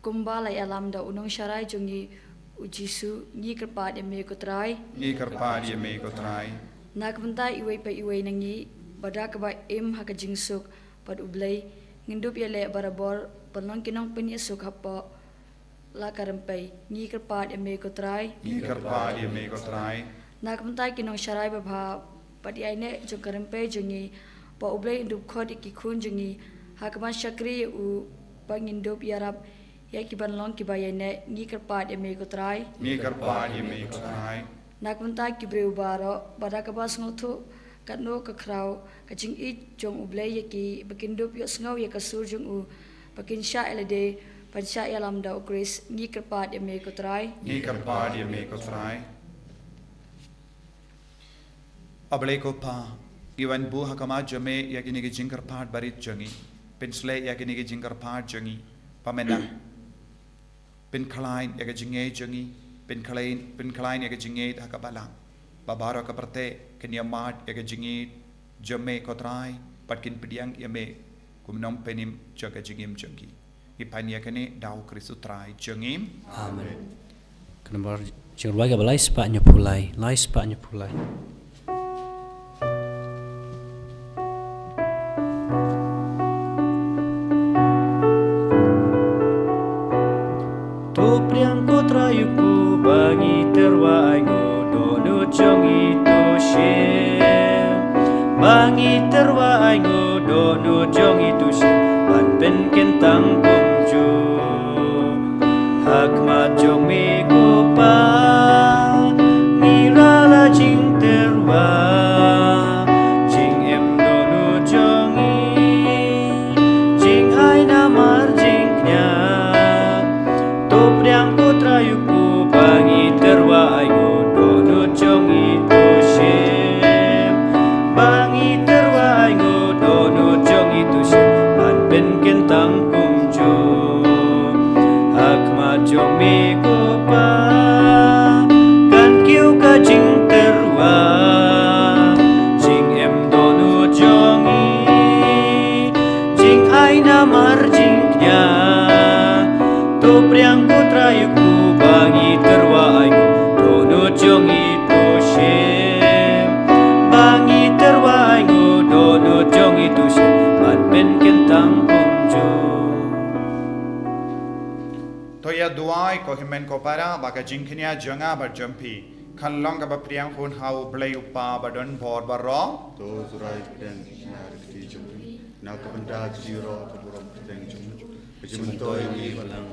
kumba la ïalam da u nongsharai jong ngi U Jisu, ngi kyrpad ïa me ko Trai. Ngi kyrpad ïa me ko Trai. Na ka bynta iwei pa iwei na ngi, ba da kaba im ha ka jingsuk bad U Blei, ngin dup ïaleh barabor ban long ki nongpynïasuk hapoh la ka rympei, ngi kyrpad ïa me ko Trai. Ngi kyrpad ïa me ko Trai. Na ka bynta ki nongsharai babha bad ïaineh jong ka rympei jong ngi, ba U Blei un dup khot ïa ki khun jong ngi ha ka ban shakri ïa u, ba ngin dup ïarap ïa ki ban long kiba ïaineh, ngi kyrpad ïa me ko Trai. Ngi kyrpad ïa me ko Trai. Na ka bynta ki briew baroh, ba da kaba sngewthuh katno ka khraw ka jingïeit jong U Blei ïa ki, ba kin dup ïohsngew ïa ka sur jong u, ba kin shah ïa lade ban shah ïalam da U Khrist, ngi kyrpad ïa me ko Trai. Ngi kyrpad ïa me ko Trai. A Blei ko Pa, ngi wan buh ha khmat jong me ïa kine ki jingkyrpad barit jong ngi. Pynshlei ïa kine ki jingkyrpad jong ngi, ba men nang pynkhlaiñ ïa ka jingngeit jong ngi, pynkhlaiñ, pynkhlaiñ ïa ka jingngeit ha ka balang, ba baroh ka pyrthei kin ïa mad ïa ka jingngeit jong me ko Trai, bad kin pdiang ïa me kum u nongpynim jong ka jingim jong ki. Ngi pan ïa kane da U Khrist U Trai jong ngi. Amen. Ka namar jingrwai kaba lai spah hynñiewphew lai, lai spah hynñiewphew lai. To pdiang ko Trai u kpu ba ngi tyrwa ainguh dohnud jong ngi to shim. Ba ngi tyrwa ainguh dohnud jong ngi to shim, ban pynkyntang kumjuh ha khmat jong me ko Pa. Ngi la la jingtyrwa, jingim dohnud jong ngi, jingai namar jingkñia. To pdiang ko Trai u kpu ba ngi tyrwa ainguh dohnud jong ngi to shim. Ba ngi tyrwa ainguh dohnud jong ngi to shim, ban pynkyntang kumjuh ha khmat jong me ko Pa. Kan kiew ka jingtyrwa, jingim dohnud jong ngi, jingai namar jingkñia. To pdiang ko Trai u kpu ba ngi tyrwa ainguh dohnud jong ngi to shim. Ba ngi tyrwa ainguh dohnud jong ngi to shim, ban pynkyntang kumjuh. To ïa duwai ko hynmen ko para, ba ka jingkñia jong nga bad jong phi kan long kaba pdiang hun ha U Blei U Kpa ba don bor baroh. To Trai pdiang ïa ka kti jong phi na ka bynta ka jingïaroh ka burom kyrteng jong u. Ka jingmyntoi ïa ngi ba lang.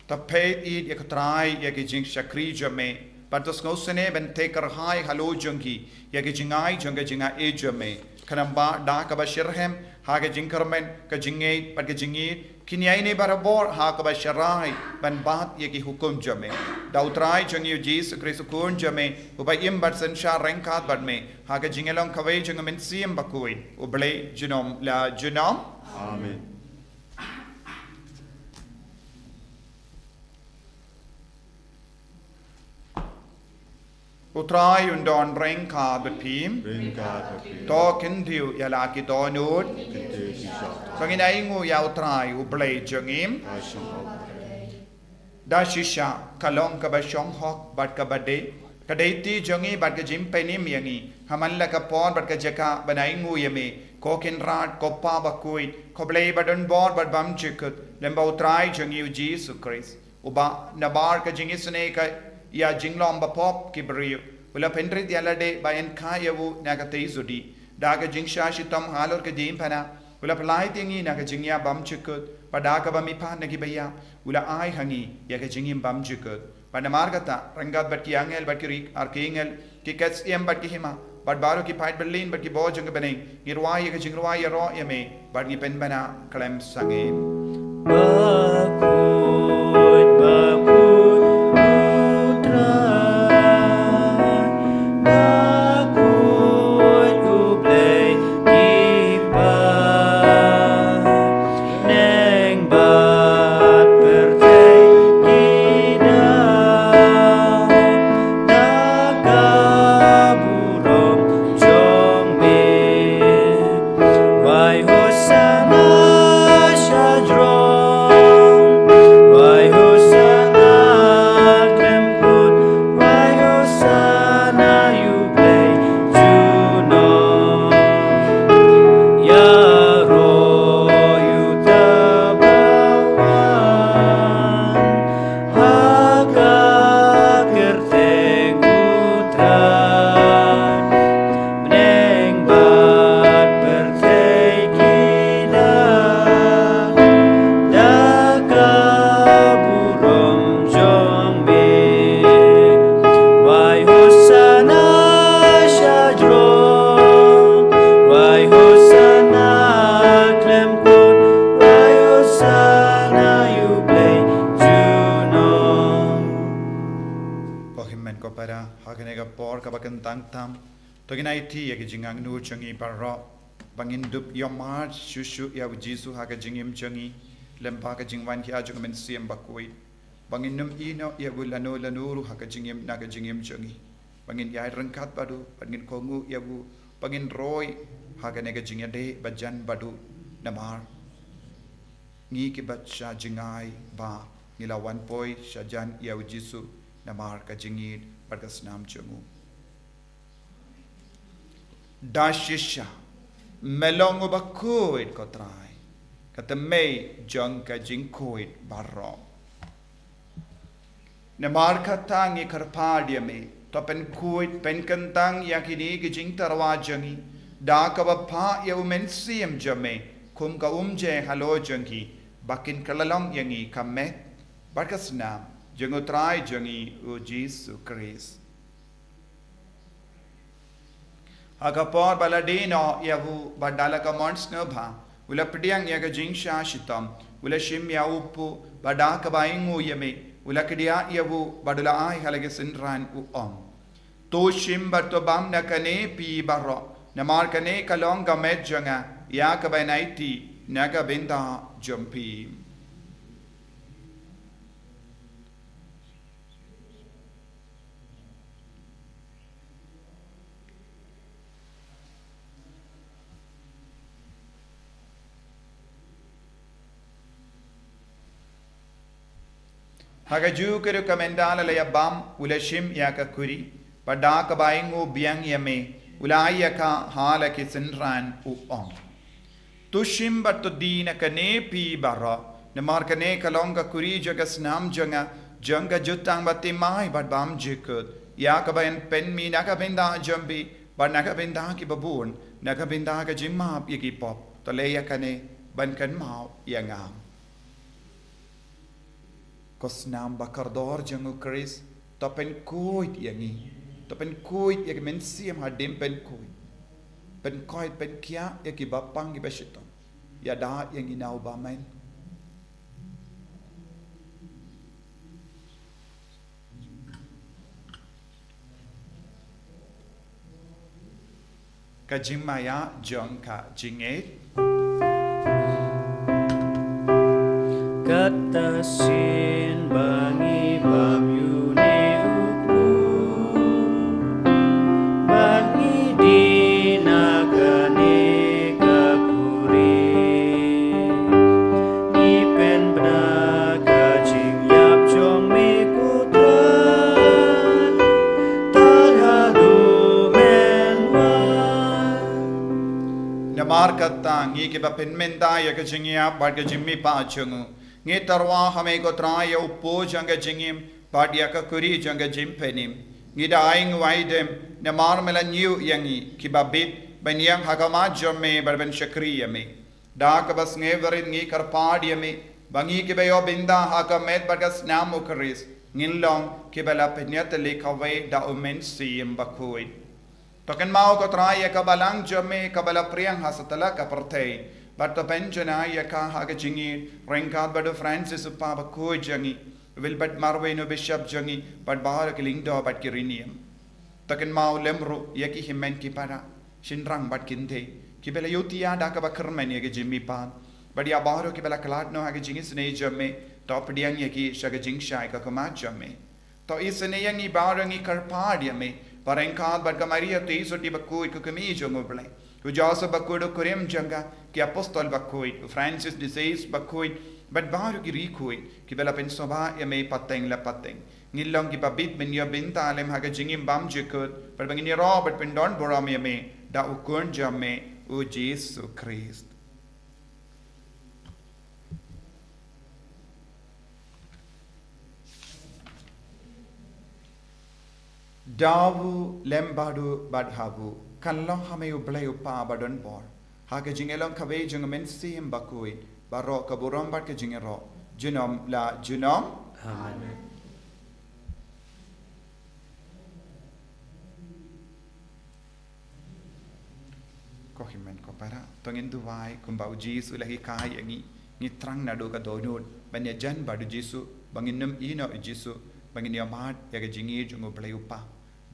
To peit ïa ka Trai ïa ka jingshakri jong me, bad to sngewsynei ban theh kyrhai halor jong ki ïa ka jingai jong ka jingaiei jong me. Khnang ba da kaba shitrhem Ha ka jingkyrmen, ka jingngeit, bad ka jingïeit, kin ïaineh barabor ha kaba sharai ban bat ïa ki hukum jong me. Da U Trai jong ngi U Jisu Khrist U Khun jong me, uba im bad synshar ryngkat bad me ha ka jingïalong kawei jong U Mynsiem Bakhuid, U Blei junom la junom. Amen. U Trai un don ryngkat bad phi. Ryngkat bad phi. To khyndiat ïa la ki dohnud. Khyndiat ïa ki dohnud. To ngin ainguh ïa U Trai U Blei jong ngi. Ka shong hok. Da shisha, ka long kaba shong hok bad kaba dei, ka dei ti jong ngi bad ka jingpynim ïa ngi ha man la ka por bad ka jaka ban ainguh ïa me, ko Kynrad, ko Pa Bakhuid, ko Blei ba don bor bad bymjukut, lem bad U Trai jong ngi U Jisu Khrist, uba nabar ka jingisynei ka ïa jinglong bapop ki briew u la pynrit ïa lade ba yn kha ïa u na ka tei judi, da ka jingshah shitom halor ka diengphna u la pyllait ïa ngi na ka jingïap bymjukut, bad da kaba mihpat na kiba ïap u la ai ha ngi ïa ka jingim bymjukut. Bad namar kata, ryngkat bad ki angel bad ki ri-, arkangel, ki ksiem bad ki hima, bad baroh ki paid byllien bad ki bor jong ka bneng, ngi rwai ïa ka jingrwai ïaroh ïa me, bad ngi pynbna khlem sangeh. Bakhuid, bakhuid U Trai, bakhuid U Blei ki bneng bad pyrthei ki dap da ka burom jong me. Wai Hosanna shajrong, wai Hosanna khlem kut, wai Hosanna ïa U Blei junom. Ïaroh ïa uta uba wan ha ka kyrteng U Trai. Bneng bad pyrthei ki dap da ka burom jong me. Wai Hosanna shajrong, wai Hosanna khlem kut, wai Hosanna ïa U Blei junom. Ko hynmen ko para, ha kane ka por kaba kyntang tam, to ngin aiti ïa ka jingangnud jong ngi baroh, ba ngin dup ïohmad shuh shuh ïa U Jisu ha ka jingim jong ngi, lem bad ka jingwan khia jong U Mynsiem Bakhuid, ba ngin nym ïehnoh ïa u lano lano ruh ha ka jingim, na ka jingim jong ngi, ba ngin ïaid ryngkat bad u, ba ngin kohnguh ïa u, ba ngin roi ha kane ka jingïadei ba jan bad u, namar ngi kiba shah jngai ba ngi la wan poi shajan ïa U Jisu namar ka jingïeit bad ka snam jong u. Da shisha, me long uba khuid, ko Trai, ka tymmen jong ka jingkhuid baroh. Namar kata ngi kyrpad ïa me, to pynkhuid pynkyntang ïa kine ki jingtyrwa jong ngi da kaba phah ïa U Mynsiem jong me kum ka umjai halor jong ngi, ba kin kylla long ïa ngi ka met bad ka snam jong U Trai jong ngi U Jisu Khrist. Ha ka por ba la die noh ïa u, bad da la ka mon sngewbha u la pdiang ïa ka jingshah shitom, u la shim ïa u kpu, bad da kaba ainguh ïa me u la kdiah ïa u, bad u la ai ha la ki synran, u ong: To shim bad to bam na kane phi baroh, namar kane ka long ka met jong nga, ïa kaba yn aiti na ka bynta jong phi. Ha kajuh ka rukom ynda la ïa bam, u la shim ïa ka khuri, bad da kaba ainguh biang ïa me, u la ai ïa ka ha la ki synran, u ong: To shim bad to die na kane phi baroh, namar kane ka long ka khuri jong ka snam jong nga, jong ka jutang bathymmai bad bymjukut, ïa kaba yn pynmih na ka bynta jong phi bad na ka bynta ki babun, na ka bynta ka jingmap ïa ki pop. To leh ïa kane ban kynmaw ïa nga. Ko snam ba kordor jong U Khrist, to pynkhuid ïa ngi, to pynkhuid ïa ki mynsiem hadien pynkhuid, pynkoit pynkhiah ïa kiba pang kiba shitom. Ïada ïa ngi na u bymman. Ka jingmaïa jong ka jingngeit. Kata sien ba ngi bam ïa une u kpu, ba ngi die na kane ka khuri. Ngi pynbna ka jingïap jong me ko Trai, tad haduh men wan. Namar kata ngi kiba pynmynta ïa ka jingïap bad ka jingmihpat jong u, ngi tyrwa ha me ko Trai ïa u kpu jong ka jingim bad ïa ka khuri jong ka jingpynim. Ngi da ainguh aidem namar me la ñiew ïa ngi kiba bit ban ïeng ha khmat jong me bad ban shakri ïa me. Da kaba sngewrit ngi kyrpad ïa me ba ngi kiba ïoh bynta ha ka met bad ka snam u Khrist ngin long kiba la pynïatylli kawei da u Mynsiem Bakhuid. To kynmaw ko Trai ïa ka balang jong me kaba la pdiang ha satlak ka pyrthei, bad to pynjanai ïa ka ha ka jingïeit ryngkat bad u Francis u kpa bakhuid jong ngi, u Wilbert Marwei u bishop jong ngi, bad baroh ki lyngdoh bad ki riewniam. To kynmaw lem ruh ïa ki hynmen ki para, shynrang bad kynthei kiba la ïohthiah da kaba kyrmen ïa ka jingmihpat, bad ïa baroh kiba la khlad noh ha ka jingisynei jong me, to pdiang ïa ki sha ka jingshai ka khmat jong me. To isynei ïa ngi baroh, ngi kyrpad ïa me ba ryngkat bad ka Maria Theisotti bakhuid ka kmie jong U Blei, u Joseph bakhuid u kurim jong ka, ki apostol bakhuid, u Francis de Sales bakhuid, bad baroh ki riewkhuid kiba la pynsngewbha ïa me pateng la pateng, ngin long kiba bit ban ïoh bynta lem ha ka jingim bymjukut, bad ba ngin ïaroh bad pyndonburom ïa me da u Khun jong me, u Jisu Khrist. Da u lem bad u bad ha u, kan long ha me U Blei U Kpa badonbor, ha ka jingïalong kawei jong U Mynsiem Bakhuid, baroh ka burom bad ka jingïaroh, junom la junom. Amen. Ko hynmen ko para, to ngin duwai kumba u Jisu u la hikai ïa ngi. Ngi thrang naduh ka dohnud ban ïajan bad u Jisu, ba ngin nym ïehnoh ïa u Jisu, ba ngin ïohmad ïa ka jingïeit jong U Blei U Kpa.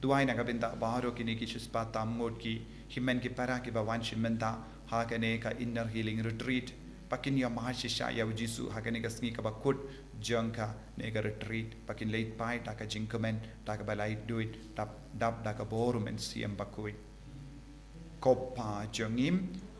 Duwai na ka bynta baroh kine ki shispah tam ngut ki hynmen ki para kiba wan shim bynta ha kane ka Inner Healing Retreat, ba kin ïohmad shisha ïa u Jisu ha kane ka sngi kaba kut jong kane ka retreat, ba kin leit phai da ka jingkmen, da kaba laitluid, dap, dap da ka bor U Mynsiem Bakhuid. Ko Pa jong ngi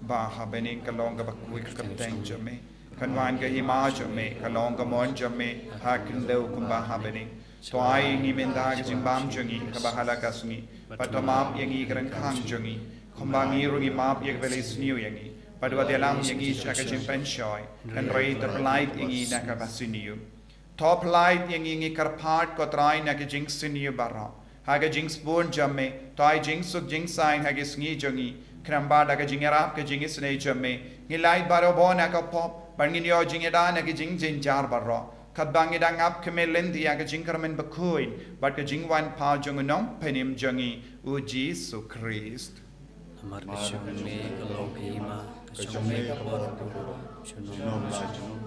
ba ha bneng, ka long kaba khuid ka kyrteng jong me. Kan wan ka hima jong me, ka long ka mon jong me ha khyndew kumba ha bneng. To ai ïa ngi mynta ka jingbam jong ngi kaba ha la ka sngi. Bad to map ïa ngi ka ryngkhang jong ngi, kumba ngi ruh ngi map ïa kiba la isniew ïa ngi. Bad wat ïalam ïa ngi sha ka jingpynshoi, hynrei to pyllait ïa ngi na kaba sniew. To pyllait ïa ngi, ngi kyrpad ko Trai, na ki jingsniew baroh. Ha ka jingsbun jong me, to ai jingsuk jingsaiñ ha ki sngi jong ngi. Khnang ba da ka jingïarap ka jingisynei jong me, ngin lait baroh bor na ka pop, bad ngin ïoh jingïada na ki jingjynjar baroh, katba ngi dang ap khmih lynti ïa ka jingkyrmen bakhuid bad ka jingwan pat jong U Nongpynim jong ngi, U Jisu Khrist. Namar ka jong me ka long ka hima, ka jong me ka bor, junom la junom.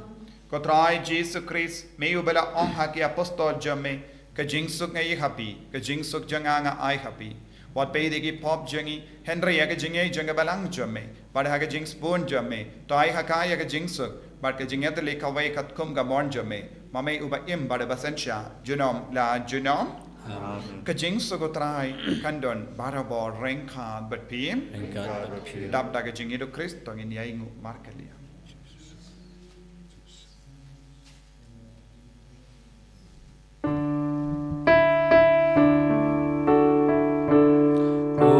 Ko Trai Jisu Khrist, me uba la ong ha ki apostol jong me, ka jingsuk nga ai ha phi, ka jingsuk jong nga nga ai ha phi. Wat peit ïa ki pop jong ngi, hynrei ïa ka jingngeit jong ka balang jong me. Bad ha ka jingsbun jong me, to ai ha ka ïa ka jingsuk bad ka jingïatylli kawei katkum ka mon jong me, ma me uba im bad uba synshar, junom la junom. Amen. Ka jingsuk U Trai kan don barabor ryngkat bad phi. Ryngkat bad phi. Dap da ka jingïeit U Khrist to ngin ïainguh markylliang. Ko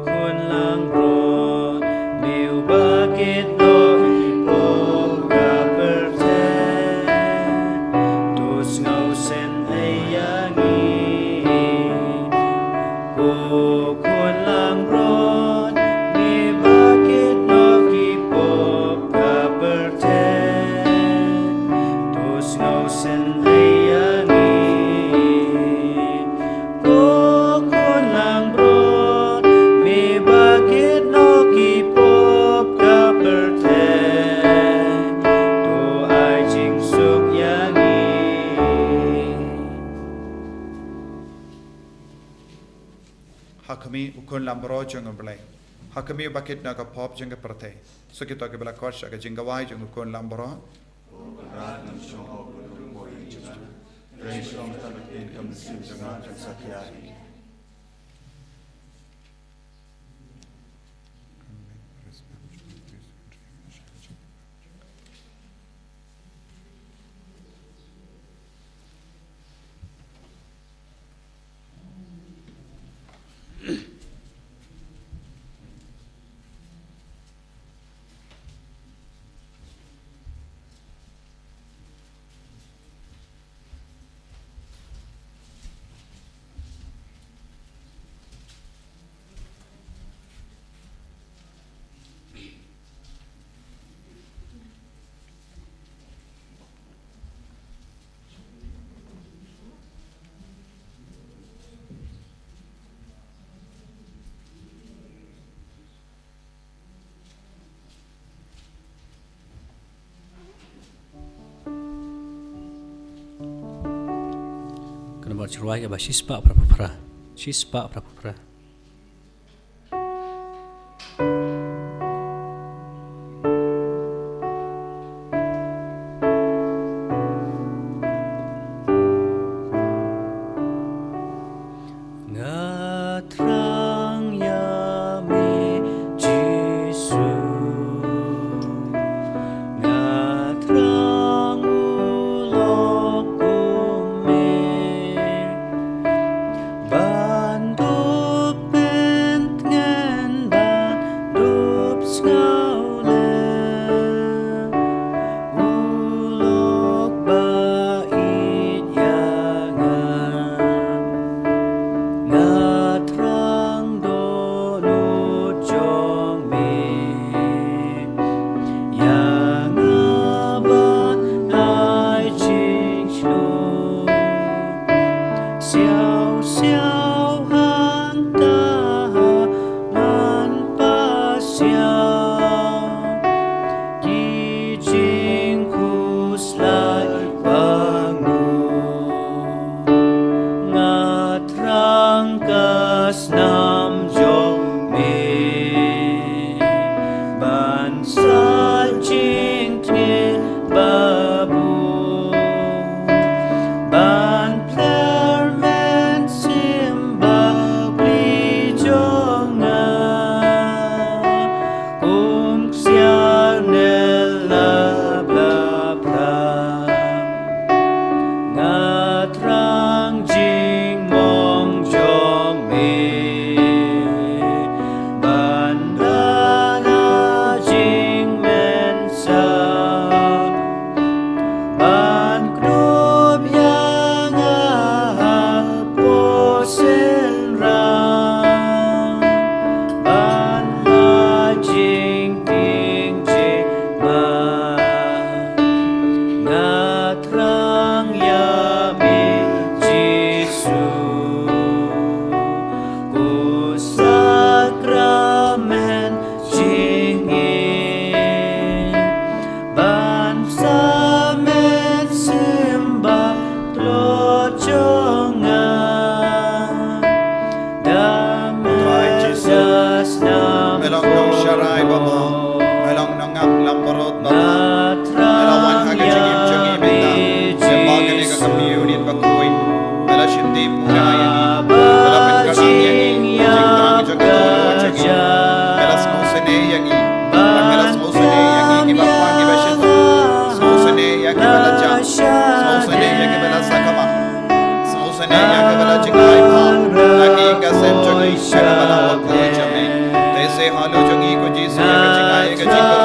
Khun langbrot, me uba kit noh ki pop ka pyrthei, to sngewsynei ïa ngi. Ko Khun langbrot, me uba kit noh ki pop ka khmih u khun lambaroh jong U Blei, ha khmih u bakit na ka pop jong ka pyrthei. Sa kito kiba la khot sha ka jingkawei jong u khun lambaroh. Ka nambar shuwa ka ba shispah phra phew phra. Shispah phra phew phra. Nga thrang ïa me Jisu, nga thrang u lok kum me, ban dup pyntngen ban dup sngewlem. U lok ba ïeit ïa nga, nga thrang dohnud jong me. Ïa nga ban ai jingshlur, siaw siaw hangta ha ngan pasiaw. Ki jingkhuslai ba ngur, nga thrang ka snam jong me, ban sa jingtngit ba bun, ban pler mynsiem ba pli jong nga. Kum ksiar ne la bla phra, nga thrang jingmong jong me, ban da na jingmynsaw, ban kdup ïa nga ha pyrshah, ban la jingtieng jingma. Nga thrang ïa me Jisu, ko sakramen jingim, ban sa mynsiem ba tlot jong nga. Da Trai Jisu, me long nongsharai ba bha, me long nongap lambarot ba bha. Me la wan ha ka jingim jong ngi mynta, symba kane ka communion bakhuid. Me la shim dei pura ïa ngi, me la pynkylla ïa ngi, jingthrang jong ka dohnud jong ngi. Me la sngewsynei ïa ngi, me la sngewsynei ïa ngi kiba kwah kiba shitom, sngewsynei ïa kiba la jah, sngewsynei ïa kiba la sakma. Sngewsynei ïa kiba la jingai bha na ki ïing ka sem jong ngi, ïa kiba la wan khuid jong ngi. Te sei halor jong ngi ko Jisu ïa ka jingai ïa ka jingkyrkhu.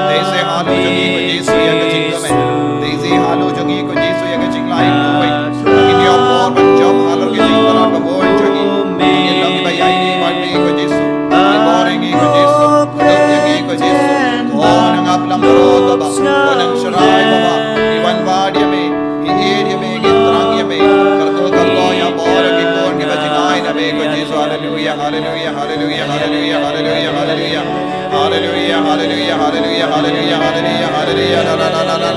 Te sei halor jong ngi ko Jisu ïa ka jingkmen. Te sei halor jong ngi ko Jisu ïa ka jinglait khuid. Ngin ïoh bor ban jop halor ki jingthrang ba bun jong ngi. Ngin long kiba ïaineh bad me ko Jisu. Ngi bor ïa ngi ko Jisu. Kdup ïa ngi ko Jisu. Ko nongap lambarot ba bha, ko nongsharai ba bha. Ngi wan bad ïa me. Ngi ïeit ïa me, ngi thrang ïa me. Kyrkhu kyrkhu ïa bor ki khun kiba jingai na me ko Jisu. Haleluia, haleluia, haleluia, haleluia, haleluia, haleluia. Haleluia, haleluia, haleluia, haleluia, haleluia, haleluia. La, la, la, la.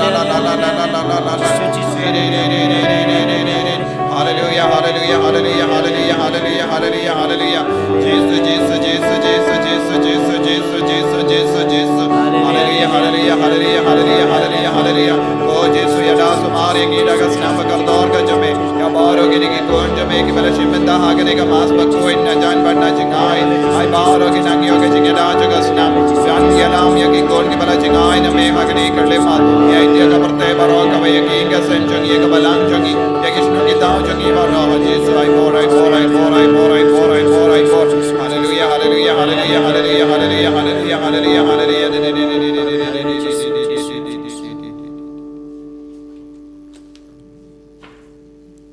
Hallelujah, hallelujah, hallelujah, hallelujah, hallelujah, hallelujah, hallelujah. Jisu, Jisu, Jisu, Jisu, Jisu, Jisu, Jisu, Jisu, Jisu, Jisu. Hallelujah, hallelujah, hallelujah, hallelujah, hallelujah, hallelujah. Oh Jisu, ïada sumar ïa ngi da ka snam ba kordor ka jong me. Ïa baroh kine ki khun jong me kiba la shim bynta ha kane ka mass bakhuid, na jan bad na jngai. Ai baroh ki nang ïoh ka jingïada jong ka snam. Jan ïalam ïa ki khun kiba la jngai na me ha kane ka khyllipmat. Ïa India ka pyrthei baroh, kaba ïa ki, ïa ka seng jong ngi, ïa ka balang jong ngi, ïa ki shnong ki thaw jong ngi baroh, Jisu, ai bor, ai bor, ai bor. Haleluya, haleluya, haleluya.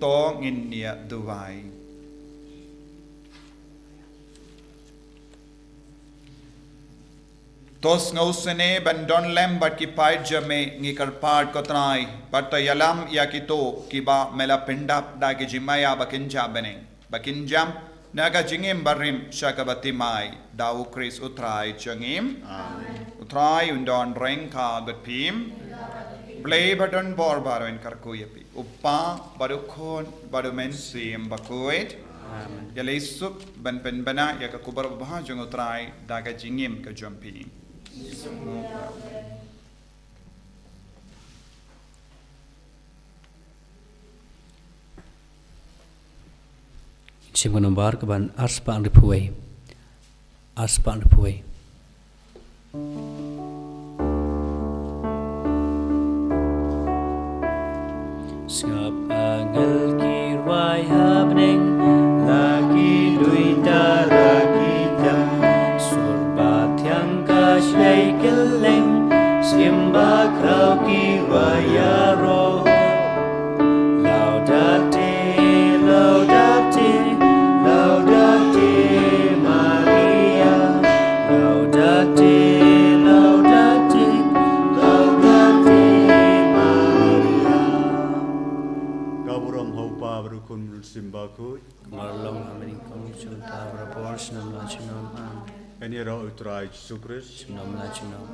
To ngin ïa duwai. To sngewsynei ban don lem bad ki paid jong me, ngi kyrpad ko Trai, bad to ïalam ïa kito kiba me la pyndap da ki jingmaïa ba kynja bneng, ba kynjam na ka jingim barim sha kaba thymmai, da U Khrist U Trai jong ngi. Amen. U Trai un don ryngkat bad phi. Blei ba don bor baroh un kyrkhu ïa phi. U Kpa bad U Khun bad U Mynsiem Bakhuid. Amen. Ïa la ïasuk ban pynbna ïa ka khubor babha jong U Trai da ka jingim ka jong phi. Shim ka nombar kaba arspah hynriewphew wei. Arspah hynriewphew wei. Sngap angel ki rwai ha bneng, la ki duitara ki them, sur bathiang ka shlei kylleng, shim bakhraw ki rwai ïaroh. Laudate, laudate, laudate Maria. Laudate, laudate, laudate Maria. Ka burom ha U Kpa bad U Khun bad U Mynsiem Bakhuid. Kumba long ha bneng, kum shynta barabor, junom la junom. Amen. Ngin ïaroh U Trai Jisu Khrist. Junom la junom.